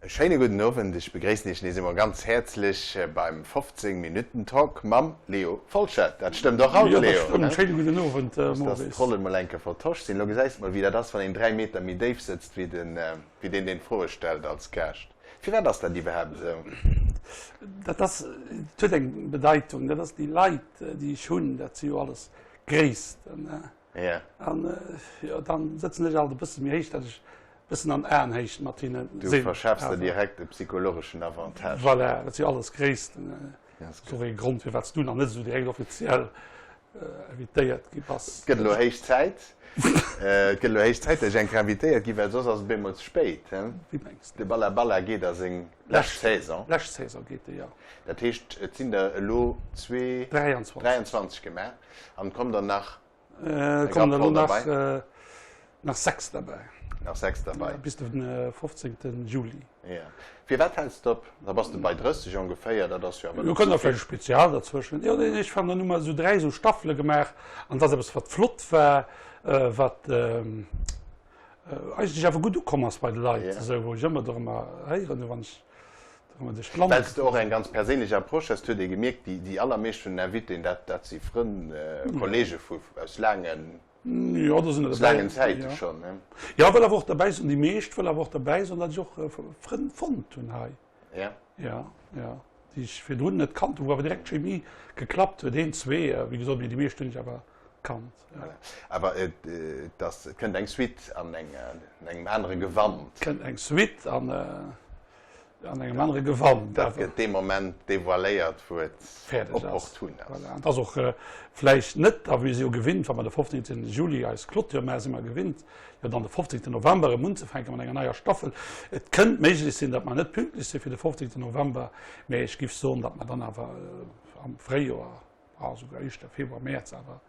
E schéine gudden Owend, ech begréissen Iech nees eemol ganz häerzlech beim 15 Minuten Talk mam Leo Folschette. Dat stëmmt och haut, Leo? Jo, dat stëmmt. Schéine gudden Owend, Maurice. Dass d'Rollen mol eng Kéier vertosch sinn. Elo gesäis de mol, wéi dat ass, wann een 3 Meter méi déif sëtzt wéi den, wéi deen, deen d'Froe stellt als Gaascht. Firwat ass dat iwwerhaapt esou? Dat ass, dat huet eng Bedeitung. Dat ass déi Leit, déi ech hunn, dat si jo alles Gréissten. Ja. An jo, dann sëtzen ech alt e bësse méi héich, datt ech e bëssen an Aenhéicht mat hinne sinn. Du verschaffs der direkt e psychologeschen Avantage. Voilà, dat si alles Gréissten. Dat ass och ee Grond, firwat s du nach net esou direkt offiziell invitéiert gi bass. Et gëtt elo héich Zäit, et gëtt elo héich Zäit, datt ech eng Kéier invitéiert gi, well soss ass et bemol ze spéit. Wéi mengs de? De Balla Balla geet a seng lescht Saison. Lescht Saison geet e, jo. Dat heescht, et sinn der elo zwee. 23. 23 gemaach an et kommen der nach. Et kommen der elo nach, nach 6 derbäi. Nach 6 derbäi. Bis de 15. Juli. Jo. Firwat häls de op? Da bass de bei 30 ongeféier, dat ass jo awer net esou vill. Do kënnt nach vläicht e Spezial derzwëschen. Jo, nee, ech fannen, hu mer esou 3 esou Staffele gemaach an dat ass eppes, wat flott war, wat eigentlech awer gutt ukomm ass bei de Leit, esou, wou ech ëmmer dorëmmer héieren hu, wann ech dorëmmer duerch d'Land. Well s de och eng ganz perséinlech Approche has, huet ee gemierkt, déi allermeescht vun den Invitéen, dat si Frënn, Kollege vu aus laangen. Jo, do sinn der Aus laangen Zäite schonn, ne? Jo, wëll awer och derbäi soen, déi meescht, wëll awer och derbäi soen, datt ech och Frënn fonnt hunn hei. Ja. Ja, ja, déi ech virdrun net kannt hunn, wou awer direkt d'Chemie geklappt huet. Een, zwee, wéi gesot, mee déi meescht hunn ech awer kannt. Ja. Voilà. Awer et, et ass, et kënnt eng Suite an eng, an engem anere Gewand. Kënnt eng Suite an. An engem anere Gewand. Dat gëtt dee Moment devoiléiert, wou et opportun ass. Voilà. An et ass och vläicht net, a mir si jo gewinnt, wa mer de 15. Juli eis Clôture maachen, si mer gewinnt, jo dann de 15. November erëm unzefänke mat enger neier Staffel. Et kënnt méiglech sinn, datt mer net pünktlech si fir de 15. November, mä ech giff soen, datt mer dann awer am Fréijoer, ah souguer éischter Februar, Mäerz awer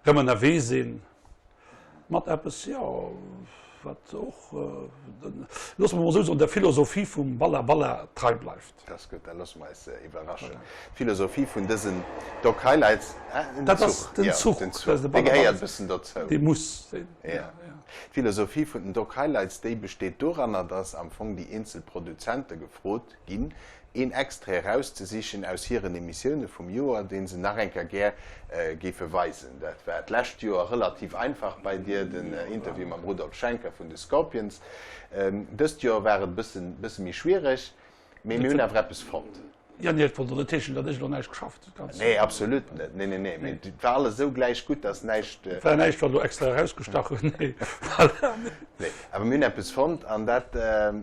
erëm ënnerwee sinn mat eppes, jo, wat och, loosse mer emol esou soen, der Philosophie vum Balla Balla trei bleift. Dat ass gutt, da loosse mer eis iwwerraschen. D'Philosophie vun dësen Doc Highlights, ah, den Dat ass Zuch, den jo, Zuch, den dat ass Zuch, de dee Balla gehéiert Balla, e bëssen dozou. dee muss sinn, Ja. ja, ja. D'Philosophie vun den Doc Highlights, déi besteet doranner, dass am Fong déi eenzel Produzente gefrot ginn, een Extrait erauszesichen aus hiren Emissioune vum Joer, dee se nach eng Kéier gär géife weisen. Dat war d'lescht Joer relativ einfach bei dir, den Interview mam Rudolf Schenker vun de Scorpions. Dëst Joer war et e bësse méi schwiereg, mee mir hunn awer eppes fonnt. Jo, nee, et wollt och net heeschen, datt ech elo näischt geschafft hunn. Nee, absolut net. Nee, nee, nee. Mee et war alles esou gläich gutt, datt näischt. Et war näischt, wat elo extra erausgestach huet. Nee, voilà. Nee, awer mir hunn eppes fonnt an dat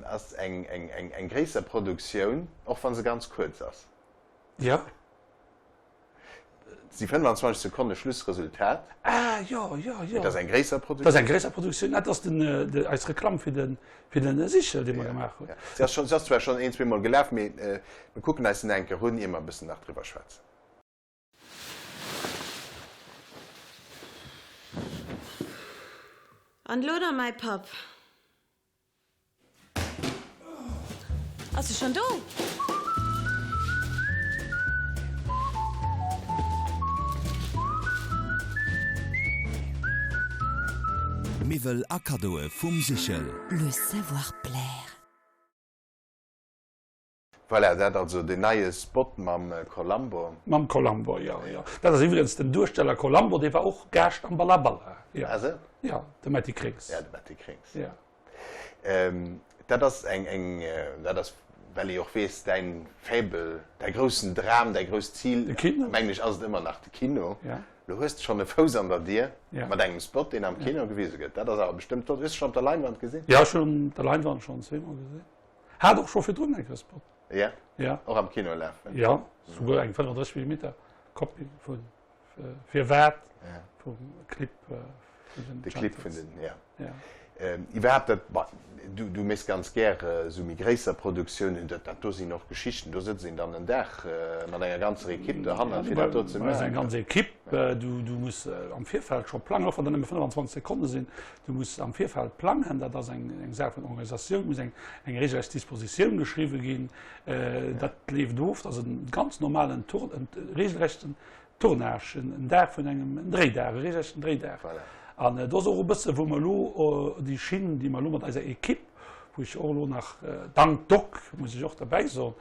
ass eng, eng, eng, eng gréisser Produktioun, och wa se ganz kuerz ass. Jo. Et si 25 Sekonne Schlussresultat. Ah, jo, jo, jo. Et ass eng gréisser Produktioun. Dat ass eng gréisser Produktioun. Dat ass den, de, eis Reklamm fir den, fir den Sichel, dee mer gemaach hunn. Ja. Se ass schonn, se ass zwar schonn een, zweemol gelaf, mee mir kucken eis en eng Kéier un, ier mer e bëssen nach driwwer schwätzen. An lo da mäi Papp. Ass e schon do? Miwwel a Kaddoe vum Sichel. Le savoir plaire. Voilà, dat also den neie Spot mam Columbo. Mam Columbo, jo, jo. Dat ass iwwregens den Duersteller Columbo, dee war och Gaascht am Balla Balla. Jo. Ah sou? Jo, de Metty Krings. Ja, de Metty Krings. Jo. Dat ass eng, eng, dat ass, well ee och weess, däin Faible, däi groussen Dram, däi grousst Zil, De Kino. mengen ech, ass et ëmmer nach de Kino. Ja. Lo hues de schonn e Fouss an der Dier Ja. mat engem Spot, deen am Kino gewise gëtt. Dat ass awer bestëmmt flott. Hues de schonn op der Leinwand gesinn? Jo, ech hunn op der Leinwand schonn zweemol gesinn. Hat och scho virdrun eng Spot. Ja? Ja. Och am Kino lafen? Ja, souguer eng 35 Millimeter Kopie vun Firwat vum Clip vun den De Clip vun den, ja. Ja. Iwwerhaapt dat, bah, du, du méchs ganz gär esou méi gréisser Produktiounen, dat, dat do sinn och Geschichten, do sëtzt een dann en Dag mat enger ganzer Ekipp dohannert, fir dat do ze maachen. Eng ganz Ekipp, du, du muss am Virfeld scho plangen, och wann dat nëmme 25 Sekonne sinn, Du muss am Virfeld plangen, dat ass eng eng Saach vun Organisatioun, muss eng eng regelrecht Dispositioun geschriwwe ginn. Dat leeft of, dat ass e ganz normalen Tour, en regelrechten Tournage, en Dag vun engem, en Dréidag, e regelrechten Dréidag. Voilà. An do ass och e bësse wou mer elo déi Schinn, déi mer elo mat eiser Ekipp. wou ech och elo nach, dank Doc, muss ech och derbäi soen,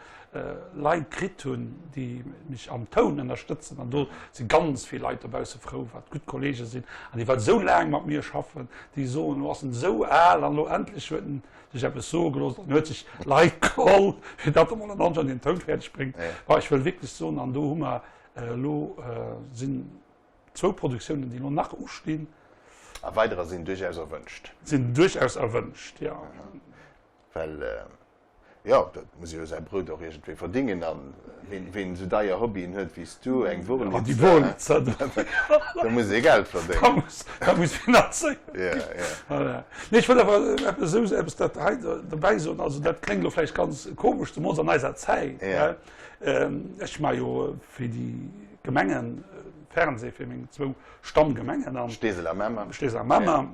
Leit kritt hunn, déi mech am Toun ënnerstëtzen. An do si ganz vill Leit dobausse frou, wat gutt Kollege sinn an déi wat esou laang mat mir schaffen, déi soen, elo ass en esou al an elo endlech huet en sech eppes soe gelooss an huet sech Leit geholl, fir datt e mol en Anscheinend den Toun fäerdeg bréngt. Bon, ech wëll wierklech soen, an do hu mer elo sinn zwou Produktiounen, déi elo nach ustinn. A weiderer sinn duerchaus erwënscht. Sinn duerchaus erwënscht, jo. Well, jo, dat muss ee jo säi Brout och iergendwéi verdingen. A ween esou deier Hobbyen huet wéi s du, eng Wurlitzer, da muss ee Geld verdéngen. Dat muss finanzéiert ginn. Voilà. Nee, ech wëll awer eppes esou, eppes dat hei dobäi soen, also dat kléngt elo vläicht ganz komesch, zemools an eiser Zäit, Ech maache jo fir déi Gemengen Fernseh, fir meng zwou Stammgemengen an. Steesel a Mamer. Steesel a Mamer.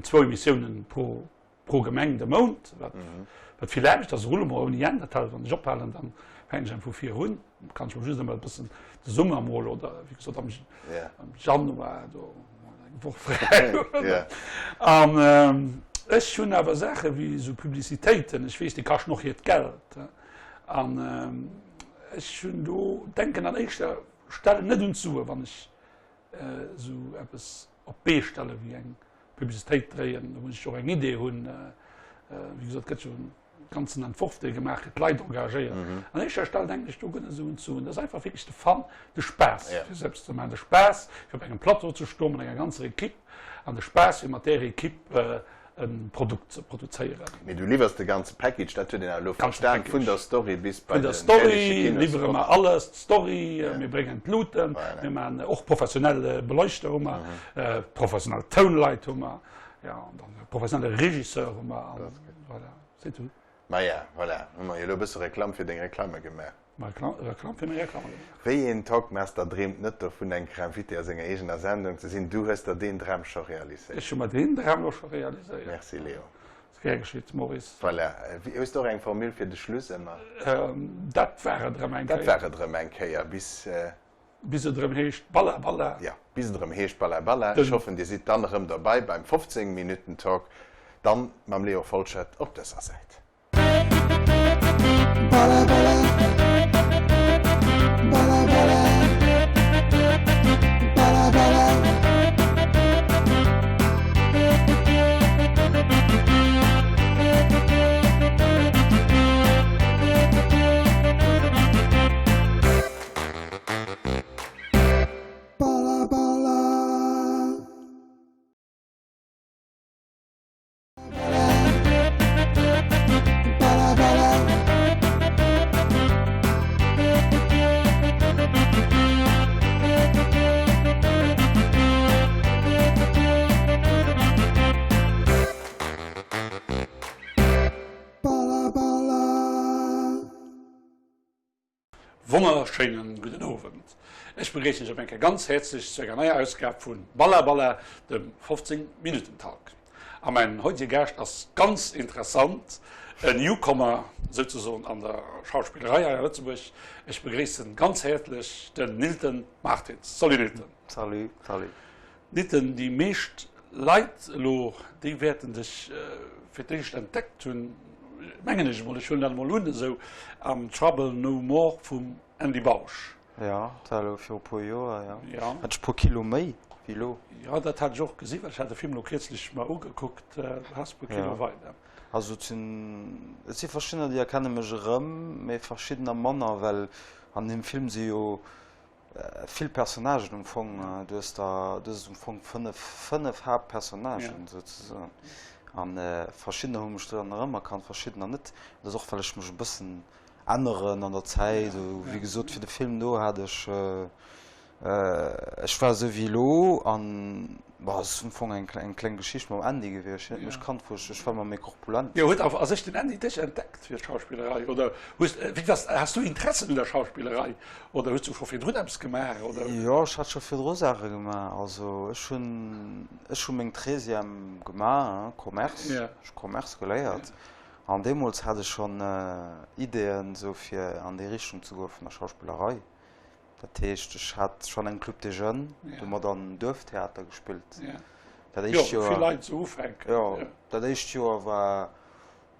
Zwou Emissiounen pro, pro Gemeng de Mount, wat, wat vill Aarbecht ass, Roulement ouni Enn. Dat heißt, wann ech ophalen, dann fänken ech eng vu vir un. Kann ech mer just ëmmer e bëssen de Summer mol oder wéi gesot am Januar do mol eng Woch fräi hunn. An ech hunn awer Saache wéi esou Publicitéiten, ech weess, déi kaschten och hiert Geld. An ech hunn do, denken an éischter Stell net un d'Sue wann ech esou eppes op d'Bee stelle wéi eng Publicitéit dréien. Do muss ech och eng Idee hunn. Wéi gesot, gëtt jo en ganzen Entworf, dee gemaach gëtt, Leit engagéiert. An éischter Stell denken ech do guer net esou un d'Suen. Dat ass einfach wierklech de Fun, de Spaass, fir esou eppes ze maachen. De Spaass, fir op engem Plateau ze stoen mat enger ganzer Ekipp an de Spaass, fir mat där Ekipp e Produkt ze produzéieren. Mee du liwwers de ganze Package, dat huet een awer elo verstan, vun der Story bis bei den herrleche Kinospot. Vun der Story liwwere mer alles, d'Story, mir bréngen d'Luuten, mir maachen och professionell Beleuchter hu mer, professionell Tounleit hu mer, jo, an dann e professionelle Regisseur hu mer, an voilà, c'est tout. Maja, voilà, hu mer jo elo e bësse Reklamm fir deng Reklamme gemaach. Reklamm fir meng Reklamm gemaach. Wéi een Talkmaster dreemt net dovun, eng Kéier Invité a senger eegener Sendung ze sinn? Du hues der deen Dram scho realiséiert. Ech hu mer deen Dram elo scho realiséiert. Merci Léo. Ass gär geschitt, Maurice. Voilà. Hues de och eng Formule fir de Schluss ëmmer? Dat war et erëm eng Kéier. Dat war et erëm eng Kéier. Bis. Bis et erëm heescht Balla Balla. Jo, bis et erëm heescht Balla Balla. Ech hoffen, Dir sidd dann erëm derbei beim 15 Minuten Talk, dann mam Léo Folschette op dëser Säit. Wonnerschéinen gudden Owend. Ech begréissen iech op eng Kéier ganz häerzlech zu enger neier Ausgab vu Balla Balla, dem 15 Minuten Talk. A mäin heutige Gaascht ass ganz interessant, en Newcomer souzesoen an der Schauspillerei hei a Lëtzebuerg. Ech begréissen ganz häerzlech den Nilton Martins. Salut Nilton. Salut, salut. Nilton, déi meescht Leit elo, déi wäerten dech fir d'éischt entdeckt hunn, mengen ech emol, ech huelen dat emol un esou, am Trouble No More vum Andy Bausch. Jo, dat war elo viru e puer Joer, jo. Jo. Hat ech e puer Kilo méi wéi elo. Jo, dat hat ech och gesinn, well ech hat de Film elo kierzlech mer ugekuckt. Du has e puer Kilo weider. Also et sinn, et si verschiddener, déi erkenne mech erëm, mee verschiddener manner, well an deem Film si jo vill Personnagen um Fong. Du hues der, du hues um Fong fënnef, fënnef Haaptpersonnagen souzesoen. An verschiddener hu mech dann erëmerkannt, verschiddener net. Dat ass och, well ech mech e bëssen änneren an der Zäit. Wéi gesot, fir de Film do hat ech, ech war esou wéi elo an, bon, et ass am Fong eng eng kleng Geschicht mam Andy gewiescht. Hien huet mech kannt, wou ech, ech war ëmmer méi korpulent. Jo, huet a sech den Andy dech entdeckt fir d'Schauspillerei oder hues, wéi ass, has du Interessen un der Schauspillerei oder hues du scho virdrun eppes gemaach oder? Jo, ech hat scho virdru Saache gemaach. Also ech hunn, ech hu meng Treizième gemaach, Commerce, ech hu Commerce geléiert. An deemools hat ech schonn Ideeën, esou fir an déi Richtung ze goe vun der Schauspillerei. Dat heescht, ech hat schonn eng Club des Jeunes, do hu mer dann Duerftheater gespillt. Dat éischt Joer. Jo, vill Leit esou ufänken. Jo, dat éischt Joer war,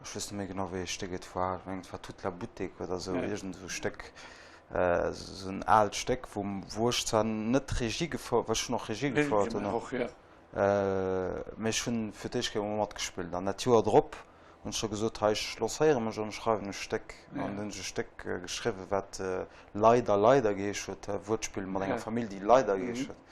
ech weess net méi genau, wéi ee Stéck et war, ech mengen et war Toute la boutique oder esou, iergend esou e Stéck, esou en aalt Stéck, wou, wou ech zwar net Regie gefouert, well ech hunn och Regie gefouert duerno, mee ech hunn fir d'éischt Kéier emol matgespillt. An dat Joer drop hunn ech da gesot, hei, ech lancéiere mech an ech schreiwen e Stéck. An dunn hunn ech e Stéck geschriwwen, wat Leider, leider geheescht huet, Wuertspill mat enger Famill, déi Leider geheescht huet.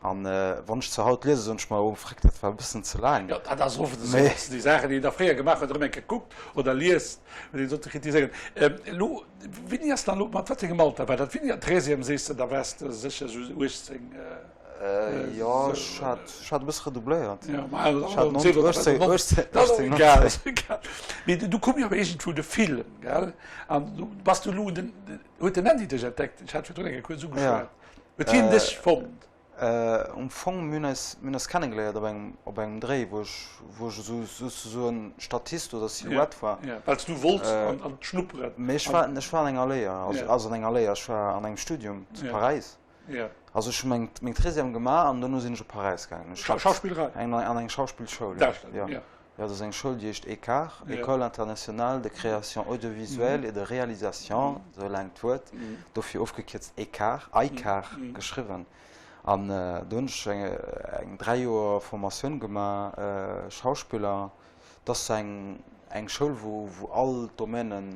An wann ech se haut liesen, soen ech mer, oh Frick, dat war e bëssen ze laang. Jo, dat ass oft esou, dass de déi Saachen, déi een da fréier gemaach huet, erëm eng Kéier kuckt oder liest, well een sollt se kritiséieren. Elo, wéini ass dann elo, mat wat fir engem Alter war dat? Wéini, an Treizième sees de, da waars de sécher esou 18? Jo, ech hat, ech hat e bësse redoubléiert. Jo, ma also, 18, 18, 18, dat ass egal, dat ass egal. Mee du koum jo awer iergendwou de Film, gell? An du bass du elo un den, huet den Andy dech entdeckt? Ech hat virdrun eng Kéier kuerz ugeschwat. Huet hien dech fonnt? Um Fong, mir hunn eis, mir hunn eis kennegeléiert op engem, op engem Dréi, wou ech, wou ech esou souzesoen Statist oder Silhouette war. Ja, well s du wollts an, an d'Schnupperen. Mee ech war, ech war an enger Léier, also, also an enger Léier, ech war an engem Studium zu Paräis. Ja. Also ech hu meng, meng Treizième gemaach an dono sinn ech op Paräis gaangen. Ech hat Schauspillerei? Eng, an eng Schauspillschoul, ja. Darstellung, ja. Jo, dat ass eng Schoul, déi heescht ECAR, École internationale de création audiovisuelle et de réalisation, esou laang d'Wuert, dofir ofgekierzt ECAR, EICAR geschriwwen. An do hunn ech eng 3 Joer Formatioun gemaach, Schauspiller. Dat ass eng eng Schoul, wou wou all d'Domainen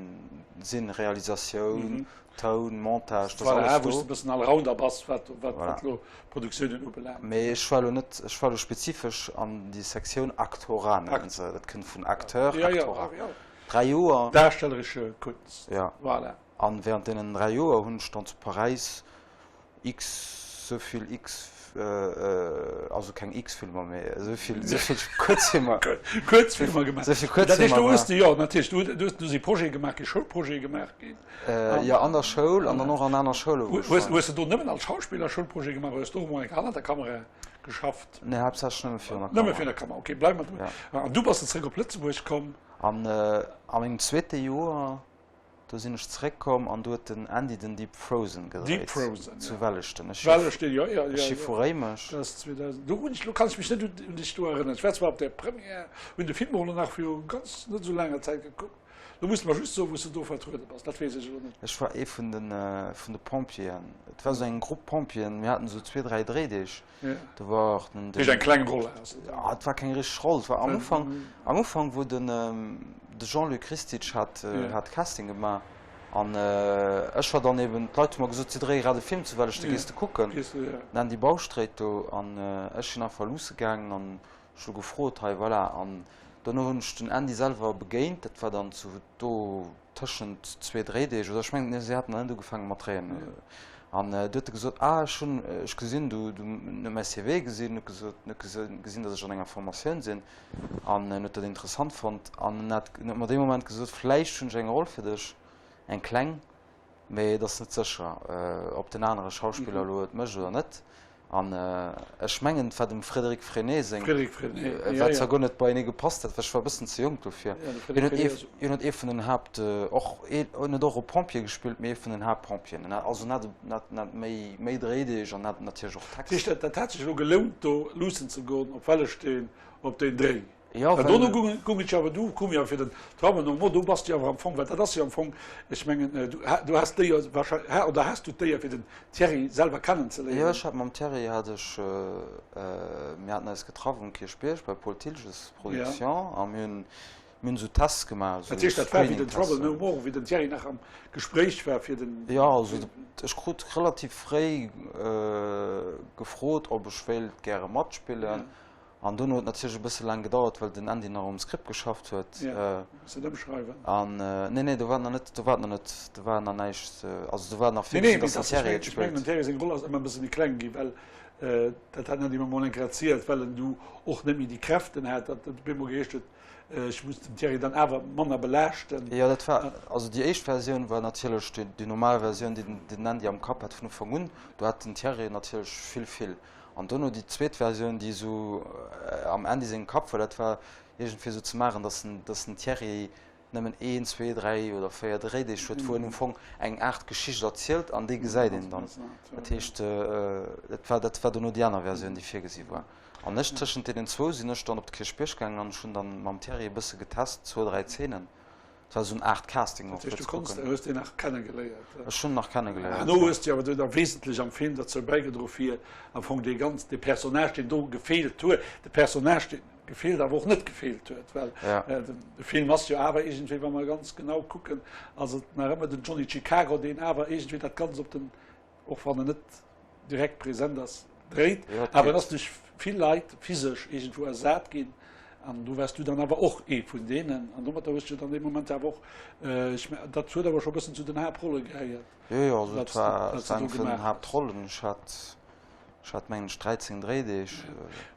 sinn, Realisatioun, Toun, Montage, dat ass alles do. Voilà, wou s de e bëssen Allrounder bass, wat wat elo Produktiounen ubelaangt. Mee ech war elo net, ech war elo spezifesch an déi Sektioun Aktorat, nennen se, dat kënnt vun Acteur, Aktorat. 3 Joer. Darstellerische Kunst. Ja. Voilà. An während deenen 3 Joer hunn ech dann zu Paräis x, sou vill x, also keng x Filmer, mee esou vill, esou vill Kuerzfilmer. Kuerzfilmer gemaach. Esou vill Kuerzfilmer gemaach. Dat heescht, do hues de, jo, natierlech, du hues, do si Projete gemaach ginn, Schoulprojete gemaach ginn. Jo, an der Schoul an dann och an aner Schoule wou ech war. Hues de do nëmmen als Schauspiller Schoulprojete gemaach oder hues du och emol eng Kéier hannert der Kamera geschafft? Nee, haaptsächlech nëmme virun der Kamera. Nëmme virun der Kamera, okay, bleiwe mer do. An du bass de zréck op Lëtzebuerg komm? An a mengem zweete Joer, do sinn ech zeréckkomm an do huet den Andy den Deep Frozen gedréit. Deep Frozen, ja. Zu Welleschten. Ech Welleschten, jo, jo, jo. Ech si vu Réimech. Dat ass 2000. Do hunn ech, lo kann ech mech net un dech do erënneren. Ech war zwar op der Première, hunn de Film och elo nach viru ganz net esou laanger Zäit gekuckt. Lo muss de mer just soen, wou s de do vertruede bass. Dat weess ech elo net. Ech war ee vun de, vun de Pompjeeën. Et war esou eng Grupp Pompjeeën. Mir haten esou zwee, dräi Dréideeg. Do war och den. Heescht eng kleng Roll ass et. Ah, et war keng richteg Roll. Et war am Ufank, am Ufank wou den, de Jean-Luc Ristic hat, hat Casting gemaach. An ech war dann eben, d'Leit hu mer gesot, si dréie grad e Film zu Welleschten, gees de kucken? Den Andy Bausch dréit do. An ech sinn einfach luusse gaangen an ech hu gefrot, hei voilà. An dono hunn ech den Andy selwer begéint, dat war dann zu do tëschent zwee Dréideeg oder ech mengen, si haten nach net ugefaange mat dréien. An du huet e gesot, ah ech hunn, ech gesinn, du, du, en huet mäi CV gesinn, huet gesot, en huet gesinn, datt ech an enger Formatioun sinn an en huet dat interessant fonnt an en hat, en huet mer dee Moment gesot, vläicht hunn ech eng Roll fir dech, eng kleng. Mee et ass net sécher, ob den anere Schauspiller elo et mécht oder net. An ech mengen, et war dem Frédéric Freinet seng, wat zwar guer net beienee gepasst hätt, well ech war e bëssen ze jonk dofir. Hien huet ee, hien huet ee vun den Haapt, och, hien huet och e Pompier gespillt, mee ee vun den Haaptpompjeeën. En hat also en hat, en hat, en hat méi, méi Dréideeg an hat natierlech och Text. Dat heescht, dat hat sech elo gelount, do luussen ze goen op Wellesteen op deen Dréi? Jo, well dono gung et jo awer, du koum jo awer fir den Trouble No More, do bass du jo awer am Fong, well dat ass jo am Fong, ech mengen, du du has d'Éier wahrscheinlech, oder has du d'Éier fir den Thierry selwer kennenzeléieren? Jo, ech hat mam Thierry hat ech, mir haten eis getraff um Kierchbierg bei Paul Thiltges Production a mir hunn, mir hunn esou Tests gemaach, esou Dat heescht, dat war wéi den Trouble No More, wéi den Thierry nach am Gespréich war fir den. Jo, also ech krut relativ fréi gefrot, ob ech wéilt gäre matspillen. An dono huet natierlech e bësse laang gedauert, well den Andy nach um Skript geschafft huet. Jo, missen ëmschreiwen. An, nee, nee, do war nach net, do war nach net, do war nach näischt, also do war nach virgesinn, datt den Thierry et spillt. Nee, nee, ech mengen, dem Thierry seng Roll ass ëmmer e bësse méi kleng ginn, well, dat hat den Andy mer mol eng Kéier erzielt, well en du och net méi déi Kräften hat, datt et op eemol geheescht huet, ech muss den Thierry dann awer manner belaaschten. Jo, dat war, also déi éischt Versioun war natierlech déi, déi normal Versioun, déi den, déi den Andy am Kapp hat vun Ufank un. Do hat den Thierry natierlech vill, vill. An dono déi zweet Versioun, déi esou am Andy sengem Kapp war, dat war iergendwéi esou ze maachen, dass den, dass den Thierry nëmmen een, zwee, dräi oder véier Dréideeg huet, wou en um Fong eng Aart Geschicht erzielt an déi gesäit een dann. Dat heescht, dat war, dat war dono déi aner Versioun, déi virgesi war. An ech, tëschent deenen zwou sinn ech dann op de Kierchbierg gaangen an ech hunn dann mam Thierry e bësse getest, zwou, dräi Zeenen. Et war esou en Aart Casting och, Dat heescht, fir du ze konns, kucken. hues deen nach kennegeléiert? Ech hunn en nach kennegeléiert, Herno jo. hues de awer da wesentlech am Film derzou bäigedro fir am Fong dee ganz, dee Personnage, deen do gefeelt huet, de Personnage, dee gefeelt, awer och net gefeelt huet, well de Film ass jo awer iergendwéi, wa mer ganz genau kucken, ass et nach ëmmer den Johnny Chicago, deen awer iergendwéi dat Ganzt op den, och wann en net direkt present ass, dréit. Awer en ass duerch vill Leit physesch iergendwou ersat ginn. An do waars du dann awer och ee vun deenen. An domatter hues du dann dee Moment awer och, ech mengen, dat huet awer scho e bëssen zu den Haaptrolle gehéiert. Jo, jo, also et war, et war eng vun den Haaptrollen. Ech hat, ech hat mengen ech 13 Dréideeg.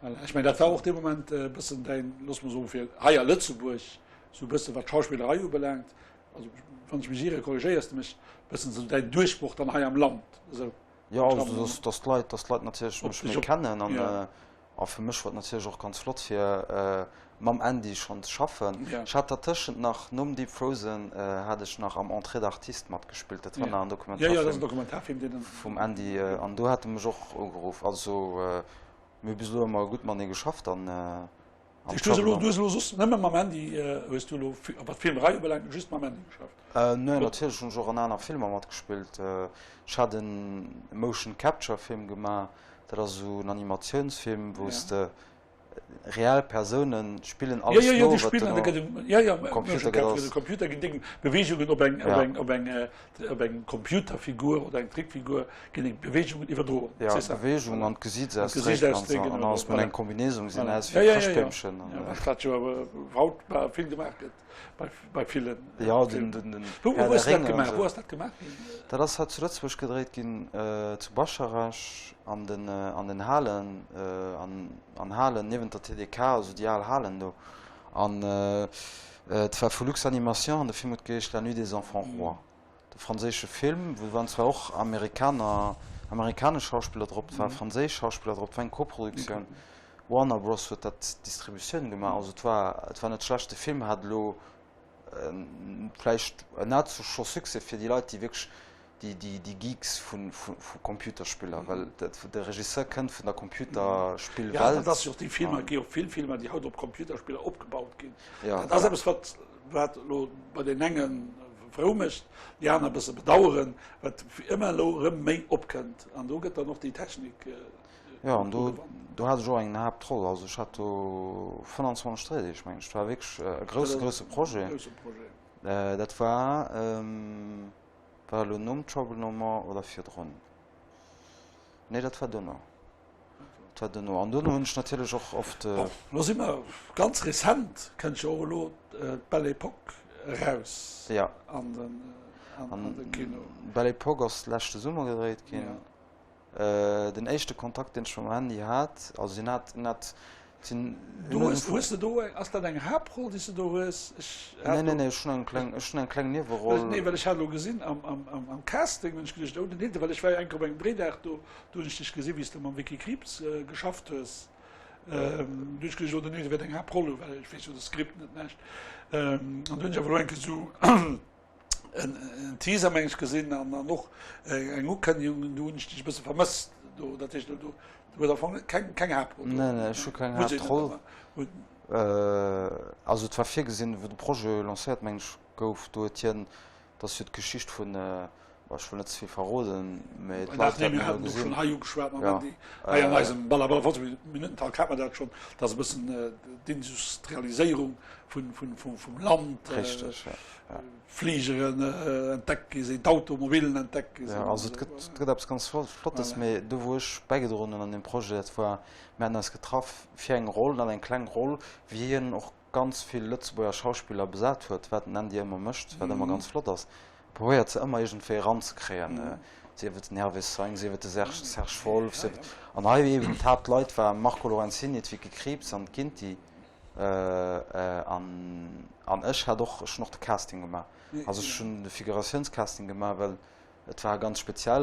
Voilà, ech mengen, dat war och dee Moment e bëssen däin, looss mer soen, fir hei a Lëtzebuerg, esou e bësse wat d'Schauspillerei ubelaangt, also wann ech mech iere, korrigéiers de mech, bëssen esou däin Duerchbroch dann hei am Land, esou. Jo, also dass, dass d'Leit, dass d'Leit natierlech mech méi kennen an a fir mech war et natierlech och ganz flott fir mam Andy schonn ze schaffen. Ech hat dertëschent nach, nom Deep Frozen hat ech nach am Entrée d'artiste matgespillt, dat war nach en Dokumentarfilm vum Andy an do hat e mech och ugeruff. Also mir hu bis elo ëmmer gutt matenee geschafft an. Du hues elo, du hues elo soss nëmme mam Andy, hues du elo, wat d'Filmerei ubelaangt, just mam Andy geschafft? Nee, natierlech hunn ech och an aner Filmer matgespillt. Ech hat e Motion Capture Film gemaach, dat ass esou en Animatiounsfilm, wou s de reell Persounen spillen alles no, wat do um Computer gëtt. De Computer ginn deng Beweegungen op eng, op eng, op eng, op eng Computerfigur oder eng Trickfigur ginn eng Beweegungen iwwerdroen. Ja, d'Beweegung an d'Gesiitsausdréck an alles mat engem Kombineesong gesinn aus wéi Chrëschtbeemchen. Ja, wat jo haut bal vill gemaach gëtt bei, bei villen. Ja, den, den, den Wou, wou ass dat gemaach? Wou ass dat gemaach ginn? Dat ass hei zu Lëtzebuerg gedréit ginn, zu Bascharage an den, an den Halen, an, an Halen niewent der TDK, also déi al Halen do. An et war vu Lux Animation an de Film huet geheescht La nuit des enfants rois. De franséische Film, wou waren zwar och Amerikaner, amerikanesch Schauspiller drop, et ware franséisch Schauspiller drop, et war eng Koproduktioun. Warner Bros huet dat d'Distributioun gemaach. Also et war, et war net schlecht. De Film hat elo vläicht en hat scho Succès fir déi Leit, déi wierklech déi, déi, déi Geeks vu, vu, vu Computerspiller, well dat, de Regisseur kënnt vun der Computerspillwelt. Ja, dat ass jo och déi Filmer, et gi jo vill Filmer, déi haut op Computerspiller opgebaut ginn. Dat ass eppes, wat Wat elo bei deenen enge frou mécht, déi aner e bësse bedaueren, wat ëmmer elo erëm méi opkënnt. An do gëtt dann och déi Technik Jo, an do, do hat ech och eng Haaptroll. Also ech hat do 25 Dréideeg, mengen ech. Dat war wierklech e grousse, grousse Projet. Grousse Projet. Dat war, war dat elo nom Trouble No More oder virdrun? Nee, dat war dono. Dat war dono. An dono hunn ech natierlech och oft. Bon, lo si mer ganz rezent, kënnt jo och elo d'Belle Époque eraus an de Kino. D'Belle Époque ass leschte Summer gedréit ginn. Den éischte Kontakt, deen ech mam Andy hat, also hien hat, hien hat, sinn. Du hues, hues de do, ass dat eng Haaptroll, déi s de do hues? Ech hat Nee, nee, nee, ech hunn eng kleng, ech hunn eng kleng Nieweroll. Nee, well ech hat elo gesinn am, am, am Casting, hunn ech geduecht, oh, den Hilde, well ech war jo eng Kéier op engem Dréidag do, Do hunn ech dech gesinn, wéi s de mam Vicky Krieps geschafft hues. Do hunn ech geduecht, oh, den Hilde wäert eng Haaptroll hunn, well ech weess jo de Skript net näischt. An do hunn ech awer elo eng Kéier esou en Teaser, meng ech, gesinn an dann och eng Ukënnegung. Do hunn ech dech e bësse vermësst. Do, dat heescht, do huet am Fong keng, keng Haaptroll. Nee, nee, ech hu keng Haaptroll. Also et war virgesinn, wou de Projet lancéiert, meng ech, gouf, do huet hien Dat ass jo d'Geschicht vun, bon, ech wëll net ze vill verroden, mä d'Leit wäerten et elo gesinn. Mir haten och schonn hei ugeschwat mam Andy, hei an eisem Balla-Balla Minutentalk hat mer dat schonn, dass e bëssen d'Industrialiséierung vum Land, Fligeren entdeckt gi sinn, d'Automobilen entdeckt gi sinn. Jo, also et gëtt, et gëtt eppes ganz Flottes, mä do wou ech bäigedroen hunn an deem Projet, dat war, mir haten eis getraff fir eng Roll, dann eng kleng Roll, wéi hien och ganz vill Lëtzebuerger Schauspiller besat huet, wat den Andy ëmmer mécht, wat ëmmer ganz flott ass, probéiert se ëmmer iergendwéi eranzekréien, sief et den Hervé Seing, sief et de Serge, Serge Wolff, sief et, an hei eben d'Haaptleit war Marco Lorenzini, d'Vicky Krieps an d'Ginty, an, an ech hat och, ech hunn och de Casting gemaach, also ech hunn de Figuratiounscasting gemaach, well Et war ganz speziell.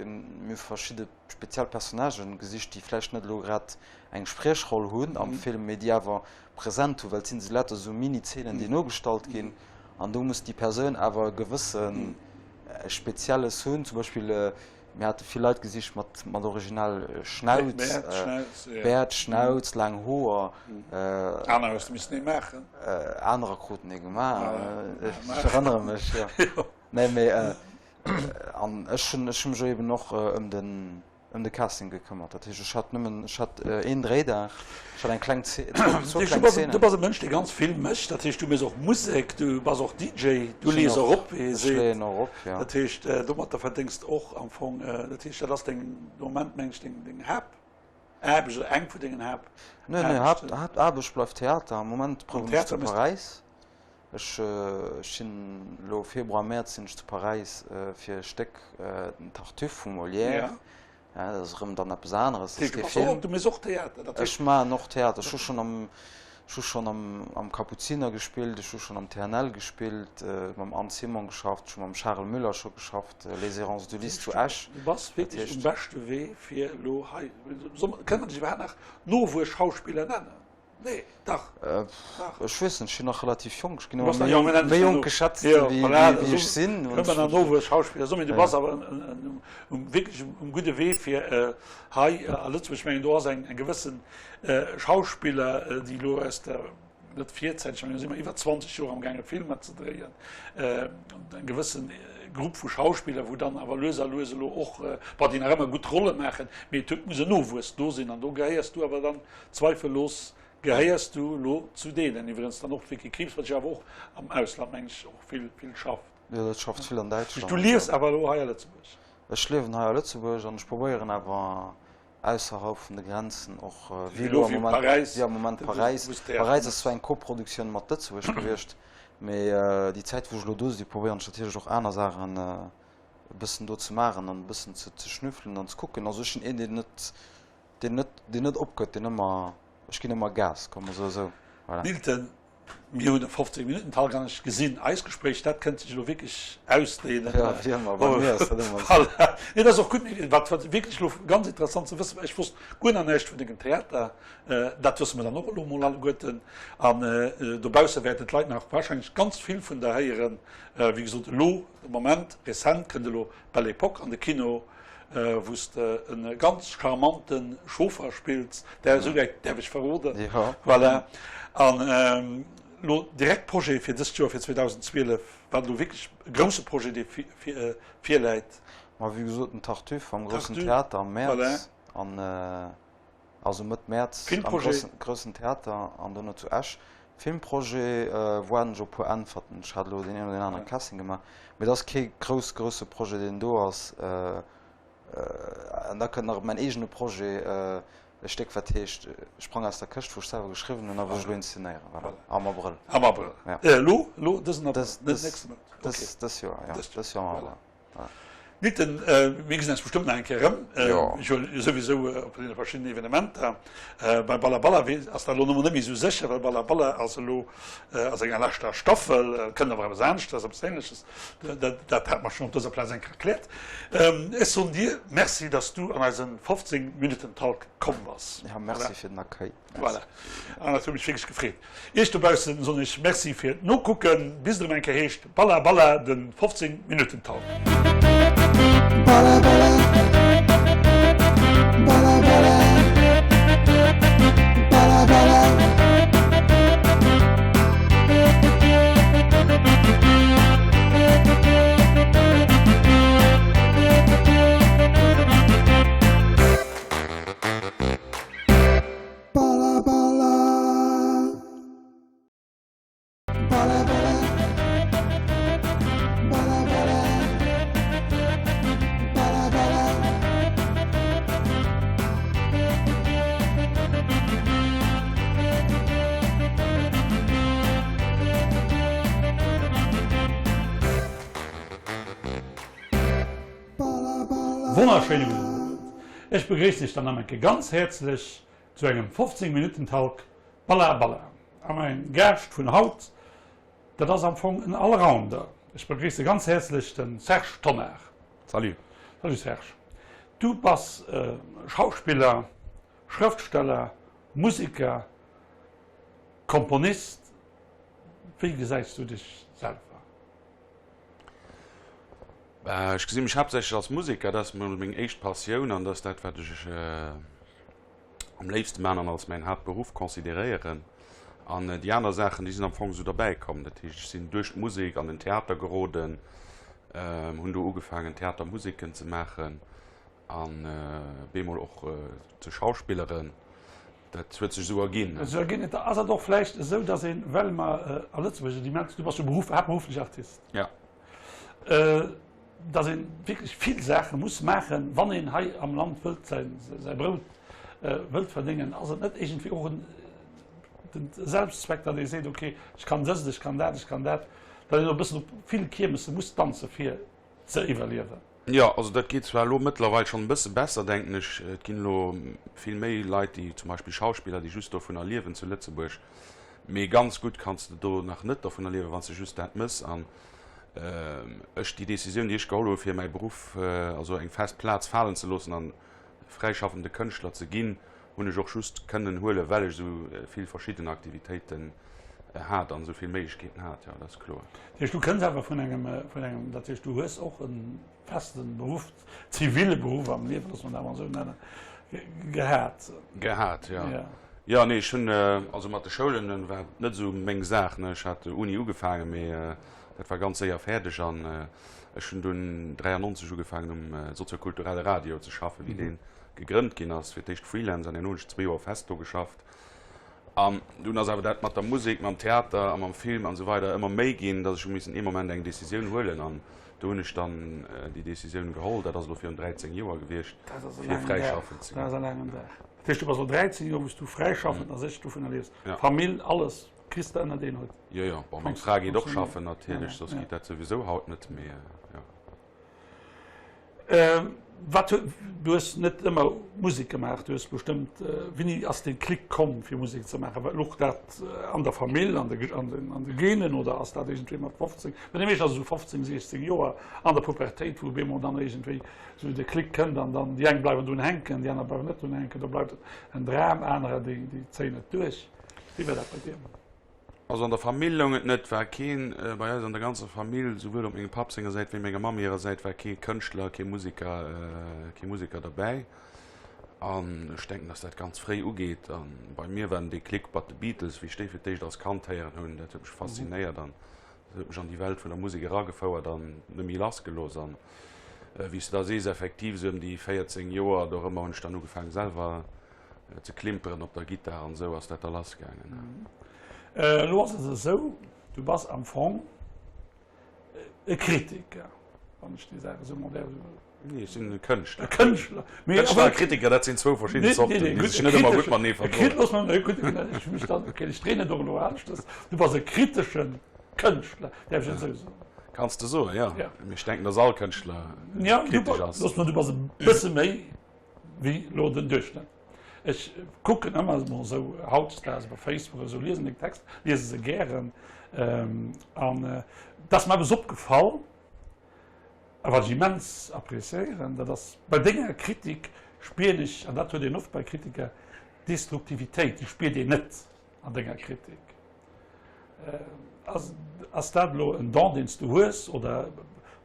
Mir hu verschidde speziell Personnagen gesicht, déi vläicht net elo grad eng Spriechroll hunn am Film, mee déi awer present hu, well et sinn esou lauter esou Mini-Zeenen, déi nogestallt ginn. An do muss déi Persoun awer e gewësse Spezielles hunn. Zum Beispill. Mir hate vill Leit gesicht mat, mat originell Schnauz, Bäert, Schnauz, laang Hoer. Aner hues de missen ee maachen. Anerer kruten ee gemaach, ech erënnere mech, jo. Nee, mee an ech hunn, ech hu mech eben och ëm den, ëm de Casting gekëmmert. Dat heescht, ech hat nëmmen, ech hat een Dréidag, ech hat eng kleng Zeen, zwou kleng Zeenen. Du bass e Mënsch, dee ganz vill mécht. Dat heescht, du méchs och Musek, du bass och DJ, du lees och op, wéi ee seet. Ech leeën och op, jo. Dat heescht, domatter verdéngs de och am Fong, dat heescht, dat ass deng, de Moment meng ech, deng, deng Haaptaarbecht oder eng vun dengen Haaptaarbechten. Nee, nee, Haaptaarbecht bleift Theater. Am Moment prouwen ech zu Paräis. Ech sinn elo Februar, Mäerz sinn ech zu Paräis fir e Stéck, den Tartuffe vum Molière. Dat ass erëm dann eppes aneres, dat ass kee Film. Du méchs och Theater? Ech maachen och Theater. Ech hu schonn am, ech hu schonn am, am Kapuziner gespillt, ech hu schonn am TNL gespillt, mam Anne Simon geschafft, ech hu mam Charel Müller scho geschafft, Les Errances d'Ulysse zu Esch. Du bass wierklech um beschte Wee fir elo hei, kënne mer dech iwwerhaapt nach Nowuesschauspiller nennen? Nee, dach. Ech weess net, ech sinn nach relativ jonk. Ech ginn ëmmer méi jonk geschätzt, wéi ech sinn. Ëmmer nach Nowuesschauspiller soen, mee du bass awer wierklech um gudde Wee fir hei a Lëtzebuerg. Ech mengen, do ass eng gewëssen Schauspiller, déi elo aus der, net virzäiteg, ech mengen, do si mer iwwer 20 Joer amgaange Filmer ze dréien, eng gewëssen Grupp vu Schauspiller, wou dann awer lues a lues elo och, bon, déi nach ëmmer gutt Rolle maachen, mee et huet muss en Nowuess do sinn an do gehéiers du awer dann Zweifellos gehéiers du elo zu deenen, iwwregens dann och d'Vicky Krieps, wat jo awer och am Ausland, meng ech, och vill, vill schafft. Jo, dat schafft vill an Däitschland. Du liefs awer elo hei a Lëtzebuerg? Ech liewen hei a Lëtzebuerg an ech probéieren awer ausserhalb vun de Grenzen och, wéi elo am Moment, wéi am Moment Paräis. Paräis ass zwar eng Koproduktioun mat Lëtzebuerg gewiescht, mee déi Zäit, wou ech elo do sinn, probéieren ech natierlech och aner Saachen e bëssen do ze maachen an e bëssen ze schnüffelen an ze kucken. Also ech sinn een, deen net Deen net, deen net opgëtt, deen ëmmer, ech ginn ëmmer Gas, komm mer soe sou, voilà. Milton, mir hunn e 15 Minutten Talk an ech gesinn, eist Gespréich, dat kënnt sech elo wierklech ausdehnen. Ja, wéi ëmmer, bei mir ass dat ëmmer esou. Voilà. Nee, dat ass och gutt, mee wat, wat wierklech elo ganz interessant ze wëssen war, ech wosst guer nach näischt vun dengem Theater, dat wësse mer dann och elo emol alleguerten an dobausse wäerten d'Leit nach wahrscheinlech ganz vill vun der héieren. Wéi gesot, elo de Moment, rezent kënnt elo Belle Époque an de Kino. wou s de e ganz charmante Chauffer spills, där esou wäit däerf ech verroden. Voilà. An elo direkt Projet fir dëst Joer, fir 2012, wat elo wierklech e grousse Projet, dee virläit? Ma wéi gesot, den Tartuffe am Groussen Theater am Mäerz, an also Mëtt Mäerz am Groussen Theater an dono zu Esch. Filmprojet waarden ech op puer Äntwerten. Ech hat elo deen een oder deen anere Casting gemaach, mee et ass kee grouss grousse Projet deen do ass. An da kënnt nach mäin eegene Projet, e Stéck wat heescht Sprang aus der Këscht, wou ech selwer geschriwwen hunn a wou ech elo inszenéieren, voilà, am Abrëll. Am Abrëll, elo, elo dësen Abrëll, net nächste Mount? Dës Joer, jo, dës Joer am Abrëll. Nitten, mir gesinn eis bestëmmt nach eng Kéier erëm. Ech huelen souwisou op deene verschiddenen Evenementer. Bei Balla Balla ass dat elo nëmmer net méi esou sécher, well Balla Balla ass elo a senger leschter Staffel. Et kënnt awer eppes aneschters, eppes Ähnleches. Dat hat mer schonn op dëser Plaz eng Kéier erkläert. Ech soen dir Merci, dass du an eise 15 Minutten Talk komm bass. Jo, Merci fir den Accueil. Voilà. An dat huet mech wierklech gefreet. Iech dobaussen soen ech Merci fir d'Nokucken. Bis et erëm eng Kéier heescht Balla Balla, den 15 Minutten Talk. Balla balla Balla balla Balla balla. Wonnerschéine gudden Owend. Ech begréissen iech dann nach eng Kéier ganz häerzlech zu engem 15 Minutten Talk Balla Balla. A mäin Gaascht vun haut, dat ass am Fong en Allrounder. Ech begréisse ganz häerzlech de Serge Tonnar. Salut. Salut Serge. Du bass Schauspiller, Schrëftsteller, Musiker, Komponist. Wéi gesäis du dech selwer? Ech gesi mech haaptsächlech als Museker, dat ass mol meng éischt Passioun an dat ass dat, wat ech am léifste maachen an als mäin Haaptberuff consideréieren. An déi aner Saachen, déi sinn am Fong esou derbäi komm. Dat heescht, ech sinn duerch d'Musek an den Theater geroden, hunn do ugefaangen Theatermuseken ze maachen an bemol och ze schauspilleren. Dat huet sech esou erginn. Esou erginn. Et ass et och vläicht esou, datt een, well mer a Lëtzebuerg esou immens, du bass jo Beruff, haaptberufflech Artist. Ja. Datt ee wierklech vill Saache muss maachen, wann een hei am Land wëllt säi Brout wëllt verdéngen. Ass et net iergendwéi och en Selbstzweck, datt ee seet, okay, ech kann dëst, ech kann dat, ech kann dat, datt een och e bëssen op vill Kiermesse muss danze fir ze iwwerliewen? Jo, also dat geet zwar elo mëttlerweil schonn e bësse besser, denken ech. Et ginn elo vill méi Leit, déi zum Beispill Schauspiller, déi just dovunner liewen zu Lëtzebuerg. Mee ganz gutt kanns de do nach net dovunner liewen, wann s de just dat mëss. An ech, déi Decisioun, déi ech geholl hu fir mäi Beruff, also eng fest Plaz falen ze loossen an fräischaffende Kënschtler ze ginn, hunn ech och just kënnen huelen, well ech esou vill verschidden Aktivitéiten hat an esou vill Méiglechkeeten hat. Jo, dat ass kloer. Dat heescht, du kënns awer vun engem, vun engem, dat heescht, du hues och e feste Beruff, zivile Beruff am Liewen, loosse mer dat emol esou nennen, gehat. Gehat, jo. Jo, nee, ech hunn, also mat de Schoulen war net esou meng Saach, ne. Ech hat Uni ugefaangen, mee dat war ganz séier fäerdeg an ech hunn dunn 93 ugefaangen um soziokulturelle Radio ze schaffen, wéi dee gegrënnt ginn ass. Fir d'éischt Freelance an herno hunn ech zwee Joer fest do geschafft. An dunn ass awer dat mat der Musek, mam Theater a mam Film an esou weider ëmmer méi ginn, datt ech hu missen ee Moment eng Decisioun huelen. An do hunn ech dann déi Decisioun geholl, dat ass elo virun 13 Joer gewiescht, fir fräischaffend ze ginn. Dat ass e laangen Dag. Dat heescht, du bass elo 13 Joer, wou s du fräischaffend a sech dovunner liefs. Famill, alles kriss de ënnert een Hutt. Jo, jo. Bon, meng Fra geet och schaffen natierlech, soss geet dat souwisou haut net, mee jo. Wat huet, du hues net ëmmer Musek gemaach, du hues bestëmmt, wéini ass dee Klick komm fir Musek ze maachen? Wat louch dat an der Famill, an de, an den, an de Genen oder ass dat iergendwéi mat 15, bei de meeschten ass et esou 15, 16 Joer an der Pubertéit, wou op eemol dann iergendwéi esou de Klick kënnt an dann déi eng bleiwen drun hänken, déi aner bleiwen net drun hänken, do bleift et en Dram, anerer déi, déi zéien et duerch. Wéi war dat bei dir? Also an der Famill loung et net, war keen bei eis an der ganzer Famill, souwuel op mengem Papp senger Säit wéi menger Mamm hirer Säit, war kee Kënschtler, kee Musiker, kee Musiker derbäi. An ech denken, dass dat ganz fréi ugeet. A bei mir war den Déclic mat de Beatles, wéi ech déi fir d'éischt als Kand héieren hunn. Dat huet mech faszinéiert an dat huet mech an déi Welt vun der Musek eragefouert an net méi lassgelooss. An wéi s de da sees, effektiv esou ëm déi 14 Joer dorëmmer hunn ech dann ugefaangen selwer ze klimperen op der Gittar an esou ass dat da lass gaangen. Elo ass et esou, du bass am Fong e Kritiker, wann ech déi Saach esou mol däerf. Nee, ech sinn e Kënschtler. E Kënschtler. Kënschtler a Kritiker, dat sinn zwou verschidden Zorten, déi sech net ëmmer gutt matenee verdroen. Looss mer emol, ech hu mech dann, okay, ech dréinen et och elo aneschters, du bass e kritesche Kënschtler, däerf ech et esou soen? Kanns de soen, jo. Mee ech denken, datt all Kënschtler kritesch ass. Looss mer, du bass e bësse méi wéi elo den Duerchschnëtt. Ech kucken ëmmer mol esou hautdesdaags iwwer Facebook oder esou, liesen deng Texter, liese se gären. An et ass mer eppes opgefall, a wat ech immens appréciéieren, dat ass, bei denger Kritik spieren ech, an dat huet een oft bei Kritiker, Destruktivitéit, déi spiert een net an denger Kritik. Ass dat elo en Don, deen s du hues, oder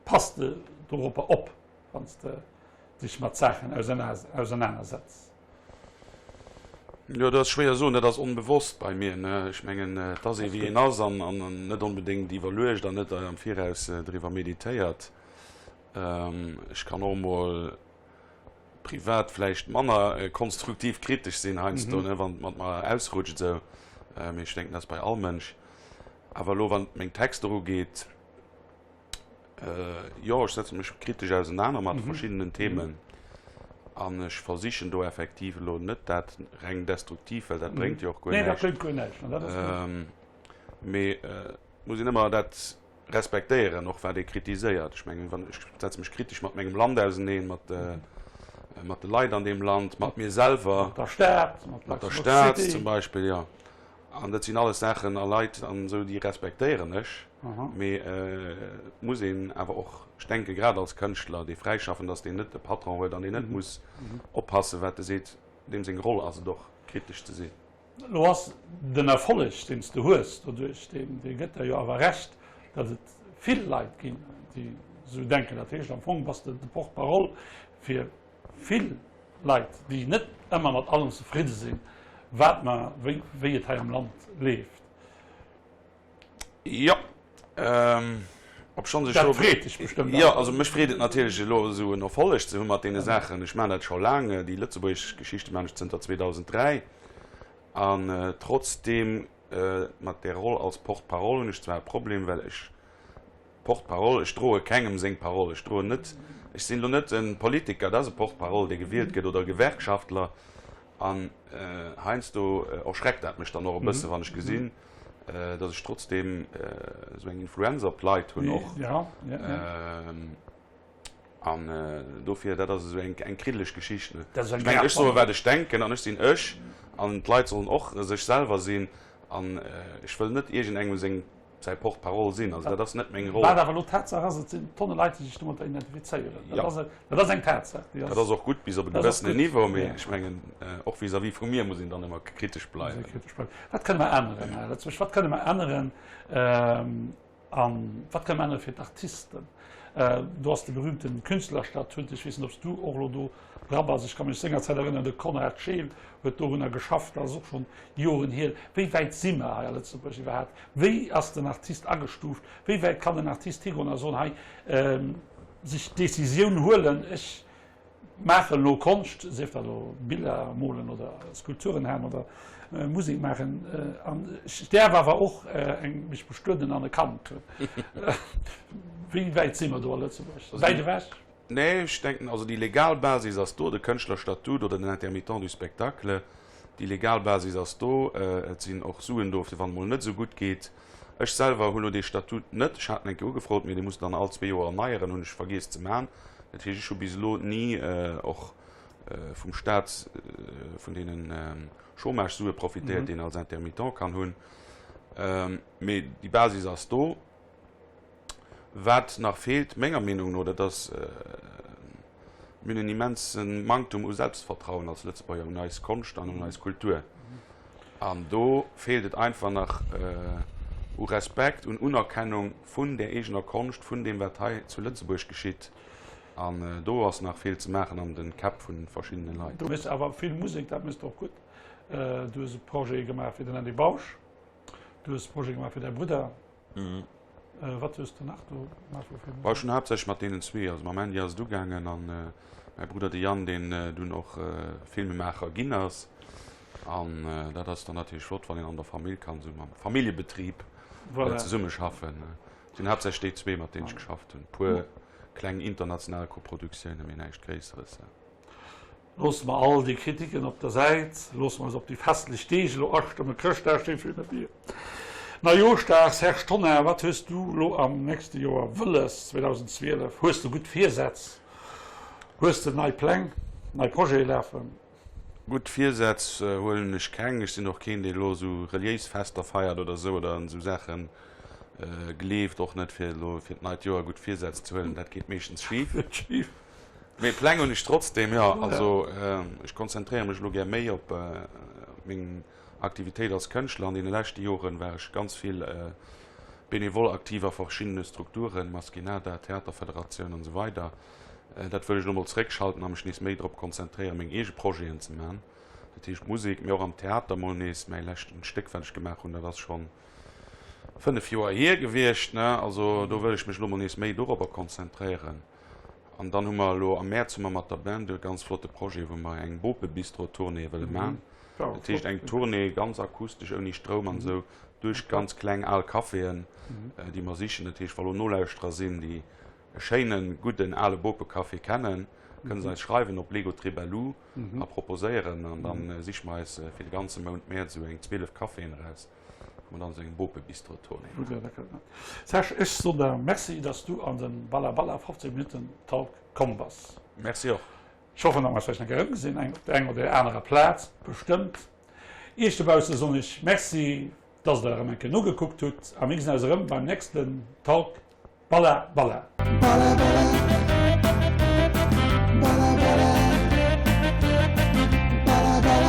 pass de doropper op? Wann s de dech mat Saachen ausernanersetz. Jo, dat ass schwéier soen, dat ass onbewosst bei mir. Ech mengen, et ass ee wéi een ass an net onbedéngt iwwerluecht an net am Viraus driwwer meditéiert. Ech kann och emol privat vläicht manner konstruktiv kritesch sinn heiansdo, wann et mat mer ausrutscht esou. Mee ech denken, dat ass bei all Mënsch. Awer elo, wann et meng Texter ugeet, Jo, ech setze mech kritesch ausenaner mat verschiddenen Themen an ech versichen do effektiv elo net dat reng destruktiv, well dat bréngt jo och guer näischt. Mee et muss een ëmmer dat respektéieren, och wat ee kritiséiert. Ech mengen, wann ech setze mech kritesch mat mengem Land auseneen, mat mat de Leit an deem Land, mat mir selwer, mat der Stad, mat der Stad zum Beispill, jo. An dat sinn alles Saachen a Leit an esou, déi respektéieren ech. Mee et muss een awer och, ech denke grad als Kënschtler, dee fräischaffend ass, deen net e Patron huet an deen net muss oppassen, wat e seet, deem seng Roll ass et och, kritesch ze sinn. Elo ass den Erfolleg, deen s de hues doduerch, dee gëtt der jo awer Recht, datt et vill Leit ginn, déi. esou denken. Dat heescht, am Fong bass de de Porte-parole fir vill Leit, déi net ëmmer mat allem zefridde sinn, wat mer, wéi, wéi et hei am Land leeft. Jo, obschonns ech Dat freet dech bestëmmt Jo, awer. also mech freet et natierlech elo esou en Erfolleg ze hu mat deene Saachen. Ech maachen dat scho laang, déi lëtzebuergesch Geschichte maachen ech zënter 2003. An trotzdeem, mat där Roll als Porte-parole hunn ech zwar e Problem, well ech Porte-parole, ech droe kengem seng Parole, ech droen net, ech sinn elo net e Politiker, dat ass e Porte-parole, dee gewielt gëtt, oder e Gewerkschaftler. An heiansdo erschreckt dat mech dann och e bësse wann ech gesinn, datt ech trotzdeem esou eng Influenz op d'Leit hunn och. An dofir, dat ass esou eng kriddeleg Geschicht. Ech mengen, ech soe wat ech denken an ech sinn ech an d'Leit sollen och sech selwer sinn an ech wëll net iergendengem seng säi Porte-parole sinn. Also dat ass net meng Roll. Wat awer elo Tatsaach ass, et sinn Tonne Leit, déi sech domatter identifizéieren. Dat ass, dat ass eng Tatsaach. Déi ass, dat ass och gutt bis op e gewëssenen Niveau, mee ech mengen, och vis-à-vis vu mir muss een dann ëmmer kritesch bleiwen. Kritesch bleiwen. Wat kënne mer änneren, Här Lëtzebuerg? Wat kënne mer änneren? A wat kënne mer ännere fir d'Artisten? Do ass de berühmten Künstlerstatut, ech weess net, ob s du och elo do dra bass, ech ka mech sengerzäit erënneren, de Konrad Scheel huet dorunner geschafft, dat ass och schonn Joren hier. Wéi wäit si mer hei a Lëtzebuerg iwwerhaapt? Wéi ass den Artist agestuuft? Wéi wäit kann den Artist higoen a soen, hei, sech d'Decisioun huelen, ech Maachen elo Konscht, sief dat elo Biller molen oder Skulpturen haen oder Musek maachen, an ech däerf awer och eng mech bestueden an e Kand hunn. Wéi wäit si mer do a Lëtzebuerg? Wäit ewech? Nee, ech denken, also déi legal Basis ass do, de Kënschtlerstatut oder den Intermittent du spectacle, déi legal Basis ass do. Et sinn och Suen do, fir wann et mol net esou gutt geet. Ech selwer hunn elo dee Statut net. Ech hat en eng Kéier ugefrot, mee dee muss dann all zwee Joer erneieren, hunn ech vergiess ze man. Dat heescht, ech hu bis elo ni och vum Staat vun deene Chômage-Sue profitéiert, déi een als Intermittent kann hunn. Mee déi Basis ass do. Wat nach feelt, menger Meenung no, dat ass, mir hunn en immense Manktum u Selbstvertrauen als Lëtzebuerger, un eis Konscht an un eis Kultur. An do feelt et einfach nach u Respekt, un Unerkennung vun där eegener Konscht, vun deem, wat hei zu Lëtzebuerg geschitt. An do ass nach vill ze maachen an de Käpp vu verschiddene Leit. Du méchs awer vill Musek, dat méchs de och gutt. Du hues e Projet gemaach fir den Andy Bausch, du hues e Projet gemaach fir däi Brudder. Wat hues de nach do gemaach vu Filmer? Ech hunn haaptsächlech mat deenen zwee, also mam Andy ass et ugaangen an mäi Brudder de Yann, deen dunn och Filmemaacher ginn ass. An dat ass dann natierlech flott, wann een an der Famill kann esou mam Familljebetrib zesummeschaffen. Et sinn haaptsächlech déi zwee, mat deenen ech geschafft hunn. E puer kleng international Koproduktiounen, mee näischt Gréisseres. Loosse mer all déi Kritiken op der Säit, loosse mer eis op déi festlech Deeg elo astëmmen. Chrëschtdag steet virun der Dier. Neijooschdag, Serge Tonnar, wat hues du elo am nächste Joer wëlles, 2012? Hues de gutt Virsätz? Hues de nei Pläng, nei Projete lafen? Gutt Virsätz huelen ech keng. Ech sinn och keen, dee elo esou reliéis Fester feiert oder esou oder un esou Saache gleeft. Och net fir elo fir d'neit Joer gutt Virsätz ze huelen, dat geet meeschtens schif. Mee Pläng hunn ech trotzdem, jo. Also ech konzentréiere mech elo gär méi op meng Aktivitéit als Kënschtler. An deene leschte Joren war ech ganz vill benevol aktiv a verschiddene Strukturen, Maskinada, Theaterfederatioun an esou weider. Dat wëll ech elo mol zeréckschalten a mech nees méi drop konzentréieren, meng eege Projeten ze man. Dat heescht Musek, mee och am Theater mol nees. Mäi leschten Stéck, wat ech gemaach hunn, dat ass schonn 5 Joer hier gewiescht, ne. Also do wëll ech mech elo mol nees méi dorobber konzentréieren. An dann hu mer elo am Mäerz hu mer mat der Band e ganz flotte Projet, wou mer eng Bopebistro-Tournée wëlle man. Dat heescht eng Tournée ganz akustesch, ouni Stroum an esou, duerch ganz kleng al Caféen, déi mer sichen. Dat heescht, wa lo Nolauschterer sinn, déi e schéinen, gudden ale Bopecafé kennen, kënne se eis schreiwen op legotribelu a proposéieren. An da siche mer eis fir de ganze Mount Mäerz esou eng 12 Caféen eraus, wou mer dann esou eng Bopebistro-Tournée maachen. Serge, ech soen der Merci, dass du an de Balla Balla 15 Minutten Talk komm bass. Merci och. Ech hoffen, datt mer eis vläicht nach erëmgesinn, eng op der enger oder der anerer Plaz, bestëmmt. Iech dobausse soen ech Merci, dass der erëm eng Kéier nogekuckt hutt a mir gesinn eis erëm beim nächsten Talk. Balla Balla. Balla balla. Balla balla. Balla balla.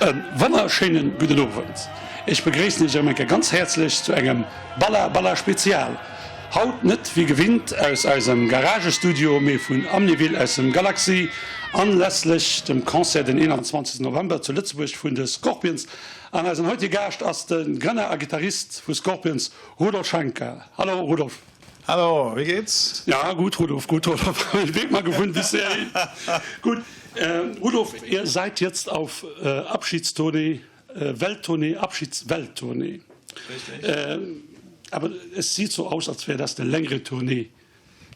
E wonnerschéinen gudden Owend. Ech begréissen iech erëm eng Kéier ganz häerzlech zu engem Balla Balla Spezial. Haut net wéi gewinnt aus eisem Garagestudio, mee vun Amnéville aus dem Galaxy, anlässlech dem Concert den 21 November zu Lëtzebuerg vun de Scorpions. An eisen heutige Gaascht ass de Grënner a Gittarist vu Scorpions, Rudolf Schenker. Hallo Rudolf. Hallo, wéi geht's? Ja, gut Rudolf, gut Rudolf, den Weg mal gefunden bis hierhin. Gut, Rudolf, ihr seid jetzt auf Abschiedstournee Welttournee, Abschiedswelttournee. Aber es sieht so aus, als wäre das eine längere Tournee.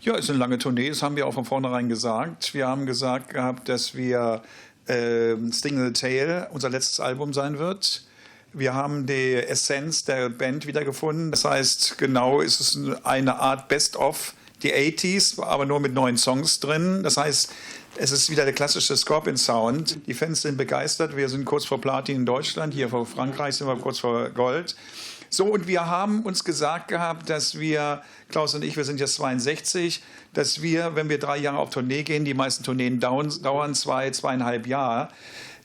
Ja, ist eine lange Tournee, das haben wir auch von vornherein gesagt. Wir haben gesagt gehabt, dass wir äh, Sting in the Tail unser letztes Album sein wird. Wir haben die Essenz der Band wiedergefunden. Das heißt, genau ist es eine Art Best-of die 80s, aber nur mit neuen Songs drin. Das heißt, es ist wieder der klassische Scorpion Sound. Die Fans sind begeistert. Wir sind kurz vor Platin in Deutschland, hier vor Frankreich sind wir kurz vor Gold. So und wir haben uns gesagt gehabt, dass wir Klaus und ich, wir sind jetzt 62, dass wir, wenn wir drei Jahre auf Tournee gehen, die meisten Tourneen dauern, dauern zwei, zweieinhalb Jahre,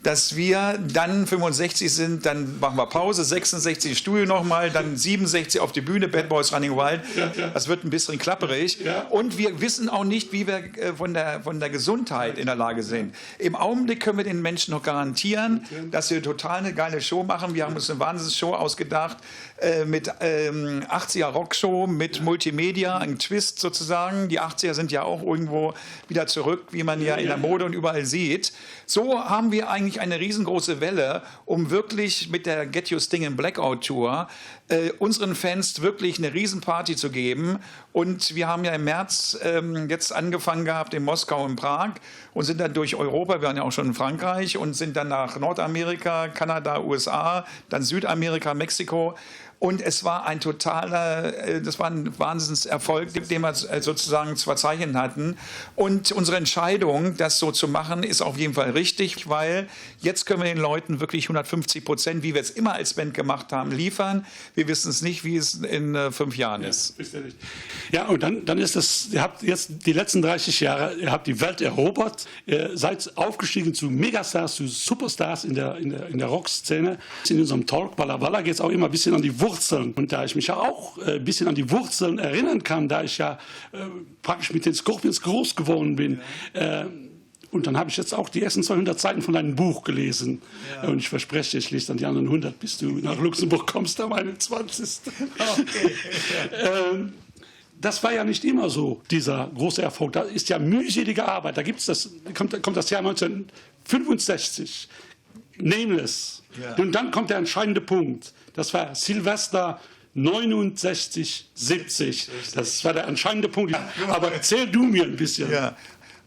dass wir dann 65 sind, dann machen wir Pause, 66 Studio noch mal, dann 67 auf die Bühne, Bad Boys Running Wild. Ja, ja. Das wird ein bisschen klapperig. Ja. Und wir wissen auch nicht, wie wir äh, von der, von der Gesundheit in der Lage sind. Im Augenblick können wir den Menschen noch garantieren, dass wir total eine geile Show machen. Wir haben uns eine Wahnsinnsshow ausgedacht äh, mit ähm, 80er Rockshow, mit Multimedia, ein Twist sozusagen. Die 80er sind ja auch irgendwo wieder zurück, wie man ja in der Mode und überall sieht. So haben wir eigentlich eine riesengroße Welle, um wirklich mit der Get Your Sting in Blackout Tour äh, unseren Fans wirklich eine Riesenparty zu geben. Und wir haben ja im März ähm, jetzt angefangen gehabt in Moskau und Prag und sind dann durch Europa, wir waren ja auch schon in Frankreich und sind dann nach Nordamerika, Kanada, USA, dann Südamerika, Mexiko. Und es war ein totaler, äh, das war ein Wahnsinnserfolg, den wir äh, sozusagen zu verzeichnen hatten. Und unsere Entscheidung, das so zu machen, ist auf jeden Fall richtig, weil jetzt können wir den Leuten wirklich 150 Prozent, wie wir es immer als Band gemacht haben, liefern. Wir wissen es nicht, wie es in äh, fünf Jahren ja, ist. Ja, und dann, dann ist das, ihr habt jetzt die letzten 30 Jahre, ihr habt die Welt erobert, ihr seid aufgestiegen zu Megastars, zu Superstars in der, in der, in der Rockszene. In unserem Talk Balla Balla geht es auch immer ein bisschen an die Wurzeln. Und da ich mich ja auch ein äh, bisschen an die Wurzeln erinnern kann, da ich ja äh, praktisch mit den Scorpions groß geworden bin. Ja. Äh, und dann habe ich jetzt auch die ersten 200 Seiten von deinem Buch gelesen. Ja. Und ich verspreche, ich lese dann die anderen 100, bis du nach Luxemburg kommst am 21. Okay. ähm, das war ja nicht immer so, dieser große Erfolg. Da ist ja mühselige Arbeit. Da gibt's das, kommt, kommt das Jahr 1965. Nameless. Ja. Und dann kommt der entscheidende Punkt. Das war Silvester 69 70. Das war der entscheidende Punkt. Aber erzähl du mir ein bisschen. Ja.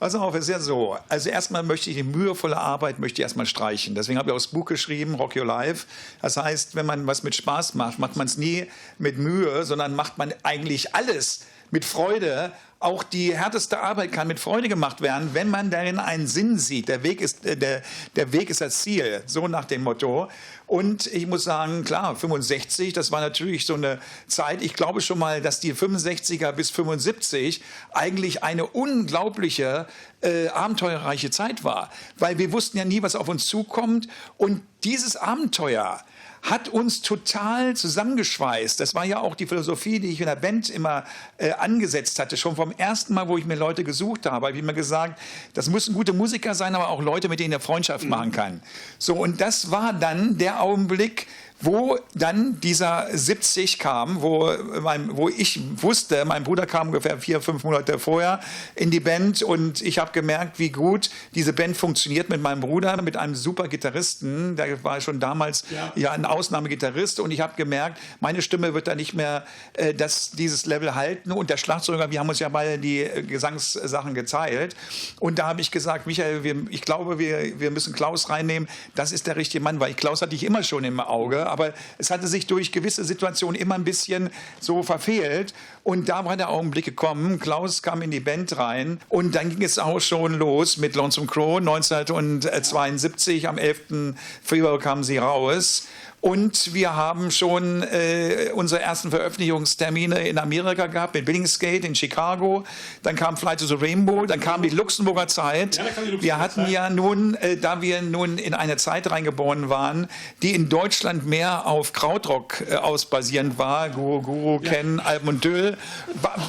Pass auf, es ist ja so. Also erstmal möchte ich die mühevolle Arbeit möchte ich erstmal streichen. Deswegen habe ich auch das Buch geschrieben, Rock Your Life. Das heißt, wenn man was mit Spaß macht, macht man es nie mit Mühe, sondern macht man eigentlich alles mit Freude. Auch die härteste Arbeit kann mit Freude gemacht werden, wenn man darin einen Sinn sieht. Der Weg ist, äh, der, der Weg ist das Ziel, so nach dem Motto. Und ich muss sagen, klar, 65, das war natürlich so eine Zeit. Ich glaube schon mal, dass die 65er bis 75 eigentlich eine unglaubliche, äh, abenteuerreiche Zeit war, weil wir wussten ja nie, was auf uns zukommt. Und dieses Abenteuer. hat uns total zusammengeschweißt. Das war ja auch die Philosophie, die ich in der Band immer äh, angesetzt hatte. Schon vom ersten Mal, wo ich mir Leute gesucht habe, habe ich immer gesagt, das müssen gute Musiker sein, aber auch Leute, mit denen er Freundschaft mhm. machen kann. So und das war dann der Augenblick, wo dann dieser 70 kam, wo, mein, wo ich wusste, mein Bruder kam ungefähr vier, fünf Monate vorher in die Band und ich habe gemerkt, wie gut diese Band funktioniert mit meinem Bruder, mit einem super Gitarristen, der war schon damals ja, ja ein Ausnahmegitarrist und ich habe gemerkt, meine Stimme wird da nicht mehr äh, das, dieses Level halten und der Schlagzeuger, wir haben uns ja mal die äh, Gesangssachen geteilt und da habe ich gesagt, Michael, wir, ich glaube, wir, wir müssen Klaus reinnehmen, das ist der richtige Mann, weil ich Klaus hatte ich immer schon im Auge, aber es hatte sich durch gewisse Situationen immer ein bisschen so verfehlt und da war der Augenblick gekommen. Klaus kam in die Band rein und dann ging es auch schon los mit Lonesome Crow 1972 am 11. Februar kamen sie raus. Und wir haben schon äh, unsere ersten Veröffentlichungstermine in Amerika gehabt, mit Billingsgate in Chicago. Dann kam Flight to the Rainbow, dann kam die Luxemburger Zeit. Ja, die Luxemburger wir hatten Zeit. ja nun, äh, da wir nun in eine Zeit reingeboren waren, die in Deutschland mehr auf Krautrock äh, ausbasierend war, Guru Guru, ja. Ken, Alben und Döll,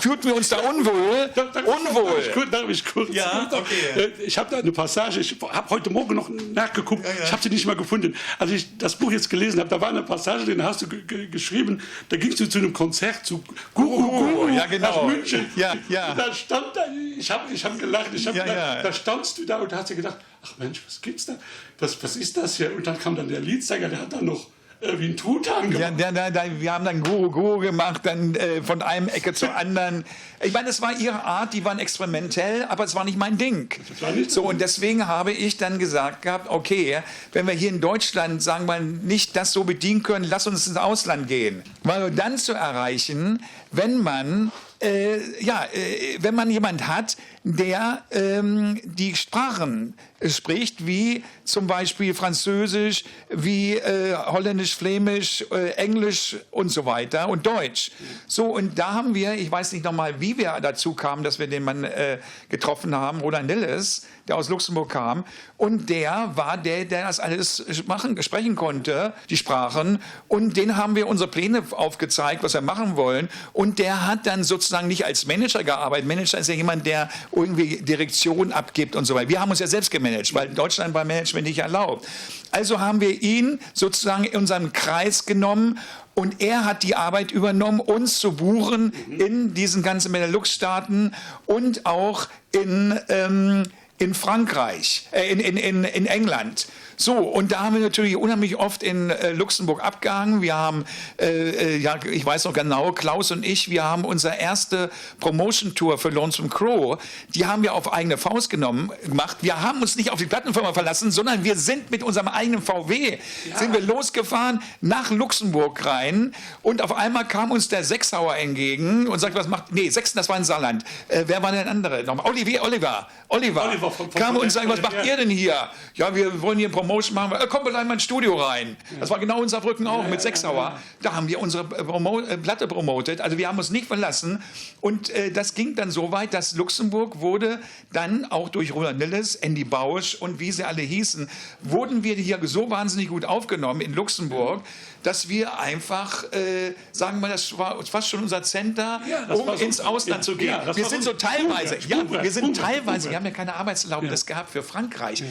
fühlten wir uns da unwohl. Da, da, unwohl. Darf ich kurz, darf ich kurz? Ja, okay. Äh, ich habe da eine Passage, ich habe heute Morgen noch nachgeguckt, ja, ja. ich habe sie nicht mal gefunden. Als ich das Buch jetzt gelesen habe, da war eine Passage, den hast du geschrieben, da gingst du zu einem Konzert zu Guru, Guru ja, genau. nach München. Ja, ja. Da stand da, ich habe ich hab gelacht, ich hab ja, gedacht, ja. da standst du da und hast dir gedacht, ach Mensch, was gibt's da? Was, was ist das hier? Und dann kam dann der Liedsänger, der hat dann noch äh, wie ein Truthahn Ja, gemacht. da, da, da, wir haben dann Guru Guru gemacht, dann äh, von einem Ecke zur anderen. Ich meine, es war ihre Art, die waren experimentell, aber es war nicht mein Ding. war nicht So, und deswegen habe ich dann gesagt gehabt, okay, wenn wir hier in Deutschland, sagen wir, nicht das so bedienen können, lass uns ins Ausland gehen. Weil nur dann zu erreichen, wenn man, äh, ja, äh, wenn man jemand hat, der ähm, die Sprachen spricht, wie zum Beispiel Französisch, wie äh, Holländisch, Flämisch, äh, Englisch und so weiter und Deutsch. So, und da haben wir, ich weiß nicht nochmal, wie wir dazu kamen, dass wir den Mann äh, getroffen haben, Roland Nilles, der aus Luxemburg kam. Und der war der, der das alles machen, sprechen konnte, die Sprachen. Und den haben wir unsere Pläne aufgezeigt, was wir machen wollen. Und der hat dann sozusagen nicht als Manager gearbeitet. Manager ist ja jemand, der irgendwie Direktion abgibt und so weiter. Wir haben uns ja selbst gemanagt, weil in Deutschland war Management nicht erlaubt. Also haben wir ihn sozusagen in unserem Kreis genommen und er hat die Arbeit übernommen, uns zu buchen in diesen ganzen Benelux-Staaten und auch in, ähm, in Frankreich, äh, in, in, in, in England. So, und da haben wir natürlich unheimlich oft in äh, Luxemburg abgehangen. Wir haben, äh, äh, ja, ich weiß noch genau, Klaus und ich, wir haben unsere erste Promotion-Tour für Lonesome Crow, die haben wir auf eigene Faust genommen, gemacht. Wir haben uns nicht auf die Plattenfirma verlassen, sondern wir sind mit unserem eigenen VW, ja. sind wir losgefahren nach Luxemburg rein und auf einmal kam uns der Sechshauer entgegen und sagt, was macht, nee, Sechsen, das war in Saarland. Äh, wer war denn andere? Nochmal, Olivier, Oliver, Oliver, Oliver von, von, kam von und sagt, was macht ihr denn hier? Ja, wir wollen hier Promotion machen. Äh, kommt mal in mein Studio rein. Das war genau in Saarbrücken auch mit Sechshauer. Da haben wir unsere äh, Promo äh, Platte promotet. Also wir haben uns nicht verlassen. Und äh, das ging dann so weit, dass Luxemburg wurde dann auch durch Roland Nilles, Andy Bausch und wie sie alle hießen, wurden wir hier so wahnsinnig gut aufgenommen in Luxemburg, dass wir einfach, äh, sagen wir mal, das war fast schon unser Center, Ja, das um war so- ins Ausland ja, zu gehen. ja, das wir war sind so so teilweise, Sprungbrett, ja, wir sind Sprungbrett, teilweise, Sprungbrett. wir haben ja keine Arbeitserlaubnis gehabt für Frankreich.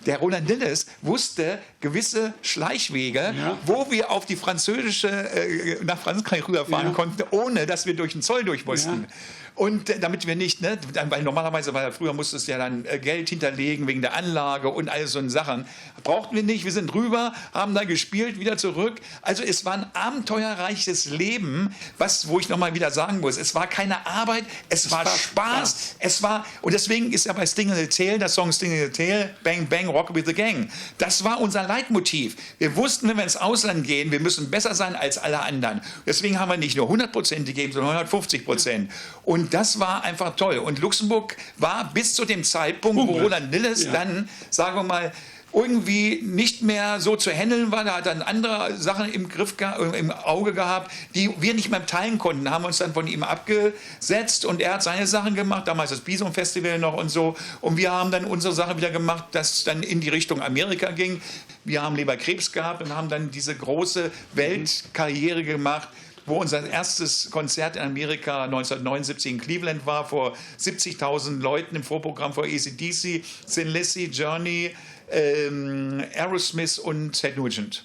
Der Roland Nilles wusste gewisse Schleichwege, Ja. wo wir auf die französische, äh, nach Frankreich rüberfahren Ja. konnten, ohne dass wir durch den Zoll durch mussten. Ja. Und äh, damit wir nicht, ne, dann, weil normalerweise, weil früher musstest du ja dann äh, Geld hinterlegen wegen der Anlage und all so Sachen. Brauchten wir nicht, wir sind rüber, haben da gespielt, wieder zurück. Also es war ein abenteuerreiches Leben, was, wo ich nochmal wieder sagen muss, es war keine Arbeit, es, war, war Spaß, Spaß. es war, und deswegen ist ja bei Sting in the Tail, der Song Sting in the Tail, Bang Bang, Rock with the Gang. Das war unser Leitmotiv. Wir wussten, wenn wir ins Ausland gehen, wir müssen besser sein als alle anderen. Deswegen haben wir nicht nur 100 Prozent gegeben, sondern 150 Prozent. Und das war einfach toll. Und Luxemburg war bis zu dem Zeitpunkt, wo Sprungbrett. Roland Nilles Ja. dann, sagen wir mal, irgendwie nicht mehr so zu handeln war. Da hat dann andere Sachen im Griff, ge- äh, im Auge gehabt, die wir nicht mehr teilen konnten. Haben uns dann von ihm abgesetzt und er hat seine Sachen gemacht, damals das Bison Festival noch und so. Und wir haben dann unsere Sache wieder gemacht, das dann in die Richtung Amerika ging. Wir haben Leberkrebs gehabt und haben dann diese große Weltkarriere gemacht, wo unser erstes Konzert in Amerika 1979 in Cleveland war vor 70.000 Leuten im Vorprogramm vor ACDC, Sin Lissy, Journey, ähm, Aerosmith und Ted Nugent.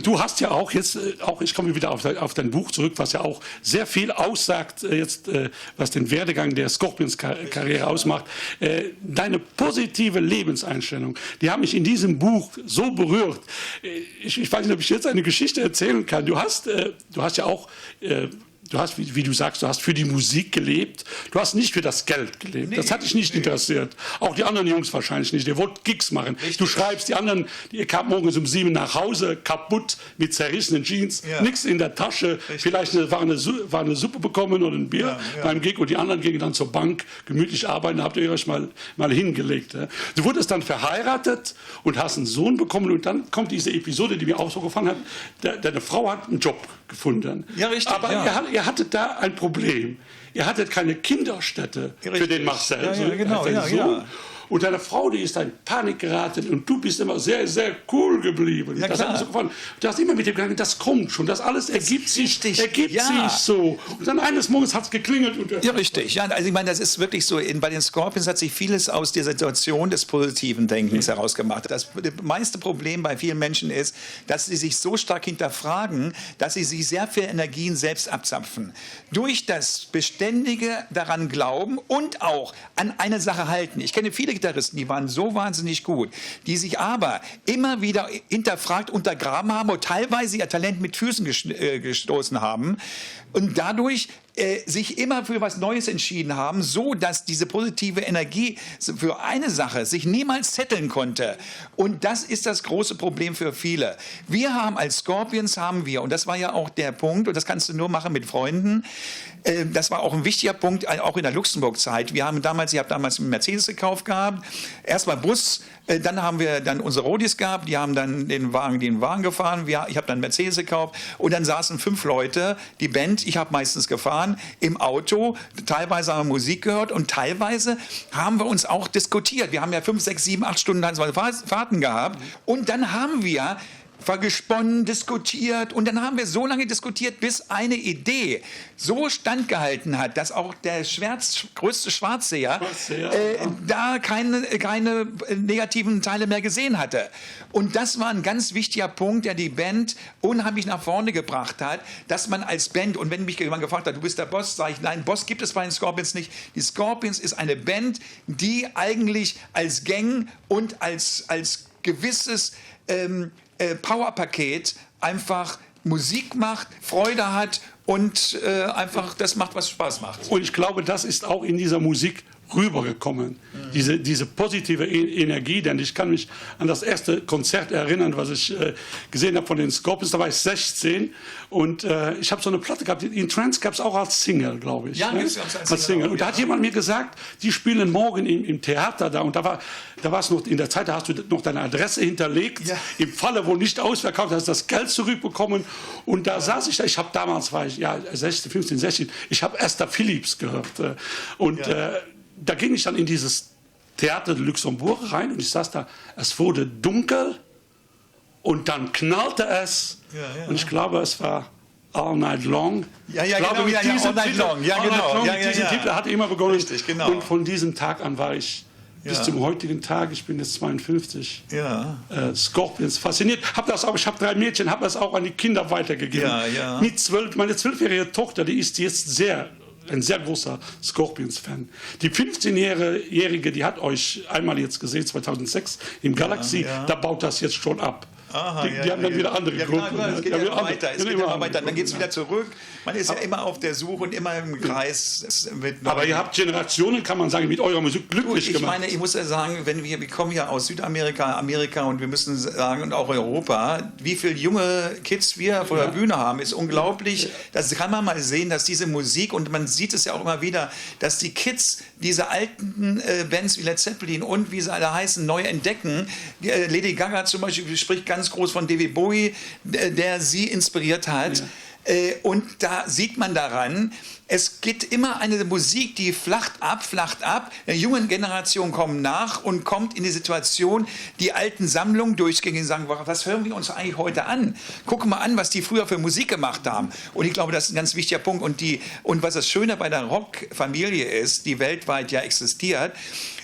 Und du hast ja auch jetzt äh, auch ich komme wieder auf dein, auf dein Buch zurück, was ja auch sehr viel aussagt äh, jetzt äh, was den Werdegang der Scorpions Karriere ausmacht. Deine positive Lebenseinstellung, die haben mich in diesem Buch so berührt. Ich, ich weiß nicht, ob ich jetzt eine Geschichte erzählen kann. Du hast, du hast ja auch du hast wie, wie du sagst du hast für die Musik gelebt du hast nicht für das Geld gelebt nee, das hat dich nicht nee. interessiert auch die anderen Jungs wahrscheinlich nicht ihr wollt Gigs machen Richtig. du schreibst die anderen die kam morgens um sieben nach Hause kaputt mit zerrissenen Jeans ja. nichts in der Tasche Richtig. vielleicht eine, war eine war eine Suppe bekommen oder ein Bier ja, ja. beim Gig und die anderen gingen dann zur Bank gemütlich arbeiten habt ihr euch mal mal hingelegt ja. du wurdest dann verheiratet und hast einen Sohn bekommen und dann kommt diese Episode die mir auch so gefallen hat der, deine Frau hat einen Job gefunden ja, richtig, aber ja. ihr, ihr hattet da ein Problem. Ihr hattet keine Kinderstätte ja, für den Marcel ja, ja, genau, ja, Sohn. Ja. Und deine Frau, die ist in Panik geraten und du bist immer sehr, sehr cool geblieben. Ja, das hat klar. mir so gefallen. Du hast immer mit dem Gedanken, das kommt schon, das alles ergibt sich, richtig. ergibt Ja. sich so. Und dann eines Morgens hat es geklingelt und Ja, richtig. Ja, also ich meine, das ist wirklich so. In, bei den Scorpions hat sich vieles aus der Situation des positiven Denkens herausgemacht. Das meiste Problem bei vielen Menschen ist, dass sie sich so stark hinterfragen, dass sie sich sehr viel Energien selbst abzapfen. Durch das beständige daran glauben und auch an eine Sache halten. Ich kenne viele Gitarristen, die waren so wahnsinnig gut, die sich aber immer wieder hinterfragt, untergraben haben und teilweise ihr Talent mit Füßen äh, gestoßen haben und dadurch. äh, sich immer für was Neues entschieden haben, so dass diese positive Energie für eine Sache sich niemals zetteln konnte. Und das ist das große Problem für viele. Wir haben als Scorpions haben wir und das war ja auch der Punkt und das kannst du nur machen mit Freunden. Äh, das war auch ein wichtiger Punkt äh, auch in der Luxemburg-Zeit. Wir haben damals ich habe damals einen Mercedes gekauft gehabt, erstmal Bus, äh, dann haben wir dann unsere Rodis gehabt, die haben dann den Wagen den Wagen gefahren. Wir, ich habe dann Mercedes gekauft und dann saßen fünf Leute, die Band, ich habe meistens gefahren im Auto, teilweise haben wir Musik gehört und teilweise haben wir uns auch diskutiert. Wir haben ja fünf, sechs, sieben, acht Stunden Fahrten gehabt und dann haben wir vergesponnen, diskutiert und dann haben wir so lange diskutiert, bis eine Idee so standgehalten hat, dass auch der Schwärz, größte Schwarzseher, Schwarzseher äh, ja. da keine, keine negativen Teile mehr gesehen hatte. Und das war ein ganz wichtiger Punkt, der die Band unheimlich nach vorne gebracht hat, dass man als Band und wenn mich jemand gefragt hat, du bist der Boss, sage ich nein, Boss gibt es bei den Scorpions nicht. Die Scorpions ist eine Band, die eigentlich als Gang und als, als gewisses ähm, äh, Powerpaket einfach Musik macht, Freude hat und äh, einfach das macht, was Spaß macht. Und ich glaube, das ist auch in dieser Musik rübergekommen mhm. diese, diese positive e Energie, denn ich kann mich an das erste Konzert erinnern, was ich äh, gesehen habe von den Scorpions, da war ich 16 und äh, ich habe so eine Platte gehabt. In Trance gab es auch als Single, glaube ich. Ja, ne? als Single. Als Single. Und ja. da hat jemand mir gesagt, die spielen morgen im, im Theater da und da war da war es noch in der Zeit, da hast du noch deine Adresse hinterlegt. Ja. Im Falle, wo nicht ausverkauft hast, das Geld zurückbekommen. Und da ja. saß ich da, ich habe damals war ich ja 16, 15, 16, ich habe Esther Philips gehört. Äh, und ja. äh, da ging ich dann in dieses Theater de Luxembourg rein und ich saß da, es wurde dunkel und dann knallte es ja, ja. und ich glaube, es war All Night Long. Ja, ja, ich glaube, genau, mit ja, ja, diesem All Night Titel, Long. Ja, All Night genau. Long, Ja, mit ja, diesem ja. Titel hat immer begonnen. Richtig, genau. Und von diesem Tag an war ich Ja. bis zum heutigen Tag, ich bin jetzt 52, Ja. äh, Scorpions fasziniert. Hab das auch, ich habe drei Mädchen, habe das auch an die Kinder weitergegeben. Ja, ja. Mit zwölf, meine zwölfjährige Tochter, die ist jetzt sehr ein sehr großer Scorpions-Fan. Die 15-Jährige, die hat euch einmal jetzt gesehen, 2006 im Galaxy, ja. da baut das jetzt schon ab. Aha, die, ja, die haben dann ja, wieder andere ja, klar, Gruppen. klar, ne? es Die geht haben ja wieder immer andere- weiter, es sind geht immer immer andere weiter. Dann Gruppen, geht es ja. wieder zurück. Man ist ja immer auf der Suche und immer im Kreis mit Aber neuen- ihr habt Generationen, kann man sagen, mit eurer Musik glücklich Ich gemacht. meine, ich muss ja sagen, wenn wir, wir kommen ja aus Südamerika, Amerika und wir müssen sagen, und auch Europa, wie viele junge Kids wir vor der Bühne haben, ist unglaublich. Das kann man mal sehen, dass diese Musik, und man sieht es ja auch immer wieder, dass die Kids diese alten äh, Bands wie Led Zeppelin und wie sie alle heißen, neu entdecken. Die, äh, Lady Gaga zum Beispiel spricht ganz groß von David Bowie, der, der sie inspiriert hat. Äh, Und da sieht man daran, es geht immer eine Musik, die flacht ab, flacht ab. Die jungen Generation kommen nach und kommt in die Situation, die alten Sammlungen durchgehen und sagen, was hören wir uns eigentlich heute an? Guck mal an, was die früher für Musik gemacht haben. Und ich glaube, das ist ein ganz wichtiger Punkt. Und, die, und was das Schöne bei der Rockfamilie ist, die weltweit ja existiert,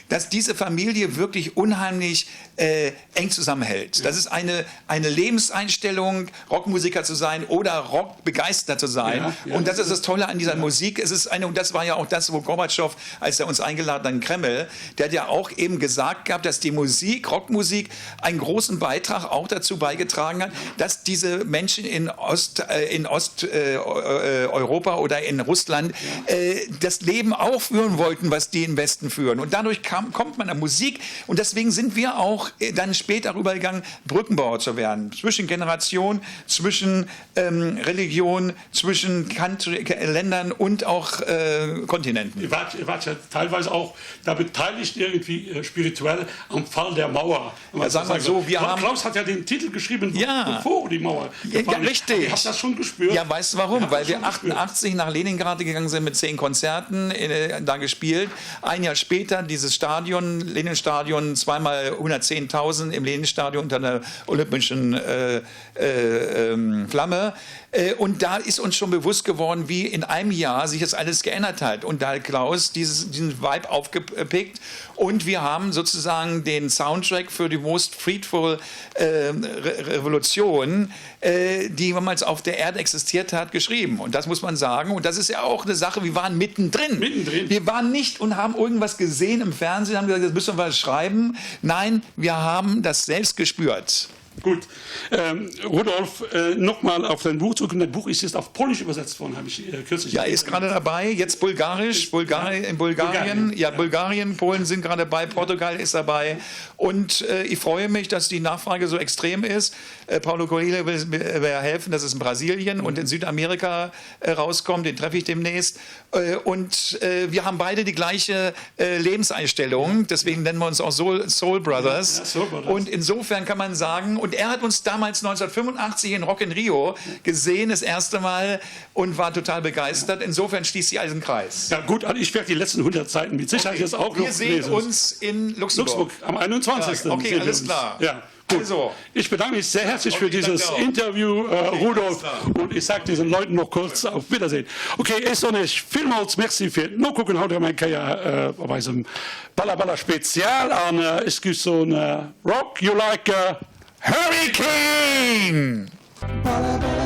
dass diese Familie wirklich unheimlich äh, eng zusammenhält. Das ist eine, eine Lebenseinstellung, Rockmusiker zu sein oder Rockbegeisterter zu sein. Ja, ja. Und das ist das Tolle an dieser Musik. Es ist eine, und das war ja auch das, wo Gorbatschow, als er uns eingeladen hat in Kreml, der hat ja auch eben gesagt gehabt, dass die Musik, Rockmusik, einen großen Beitrag auch dazu beigetragen hat, dass diese Menschen in Ost, äh, in Osteuropa äh, Europa oder in Russland äh, das Leben auch führen wollten, was die im Westen führen. Und dadurch kam, kommt man an Musik. Und deswegen sind wir auch äh, dann später rübergegangen, Brückenbauer zu werden. Zwischen Generation, zwischen ähm, Religion, zwischen Country, Ländern und auch äh, Kontinenten. Ihr wart, ihr wart ja teilweise auch da beteiligt irgendwie äh, spirituell am Fall der Mauer. Wenn man Ja, sagen wir so, wir Klaus- haben- Klaus hat ja den Titel geschrieben, Ja. bevor die Mauer Ja, ja, gefallen ist. richtig. Ihr habt das schon gespürt. Ja, weißt du warum? Ihr habt Weil das wir schon gespürt. 88 nach Leningrad gegangen sind mit zehn Konzerten, äh, da gespielt. Ein Jahr später dieses Stadion, Lenin-Stadion, zweimal 110.000 im Lenin-Stadion unter der olympischen äh, äh, ähm, Flamme. Äh, und da ist uns schon bewusst geworden, wie in einem Jahr sich das alles geändert hat. Und da hat Klaus dieses, diesen Vibe aufgepickt und wir haben sozusagen den Soundtrack für die Most Friedful äh, Re Revolution, äh, die jemals auf der Erde existiert hat, geschrieben. Und das muss man sagen. Und das ist ja auch eine Sache, wir waren mittendrin. Mittendrin. Wir waren nicht und haben irgendwas gesehen im Fernsehen, haben gesagt, das müssen wir schreiben. Nein, wir haben das selbst gespürt. Gut. Ähm, Rudolf, äh, nochmal auf dein Buch zurück. Dein Buch ist jetzt auf Polnisch übersetzt worden, habe ich äh, kürzlich. Ja, ist gerade dabei. Jetzt Bulgarisch, Bulgari in Bulgarien. Bulgarien. Ja, Bulgarien, Polen sind gerade dabei, Portugal ist dabei. Und äh, ich freue mich, dass die Nachfrage so extrem ist. Äh, Paulo Coelho will mir helfen, dass es in Brasilien mhm. und in Südamerika äh, rauskommt. Den treffe ich demnächst. Äh, und äh, wir haben beide die gleiche äh, Lebenseinstellung. Deswegen nennen wir uns auch Soul, Soul Brothers. Ja, Soul Brothers. Und insofern kann man sagen, und er hat uns damals 1985 in Rock in Rio gesehen, das erste Mal, und war total begeistert. Insofern schließt sich alles Kreis. Ja gut, also ich werde die letzten 100 Seiten mit Sicherheit okay. jetzt auch noch Wir sehen lesen. uns in Luxemburg. Luxemburg am 21. Ja, okay, alles klar. Ja. Gut. Also. Ich bedanke mich sehr herzlich okay, für dieses Interview, äh, okay, Rudolf, und ich sage diesen Leuten noch kurz auf Wiedersehen. Okay, ech soen iech villmools Merci fir d'Nokucken haut erëm eng Kéier op eisem Balla Balla Spezial an ech géif soen, Rock you like a Hurricane! Balla.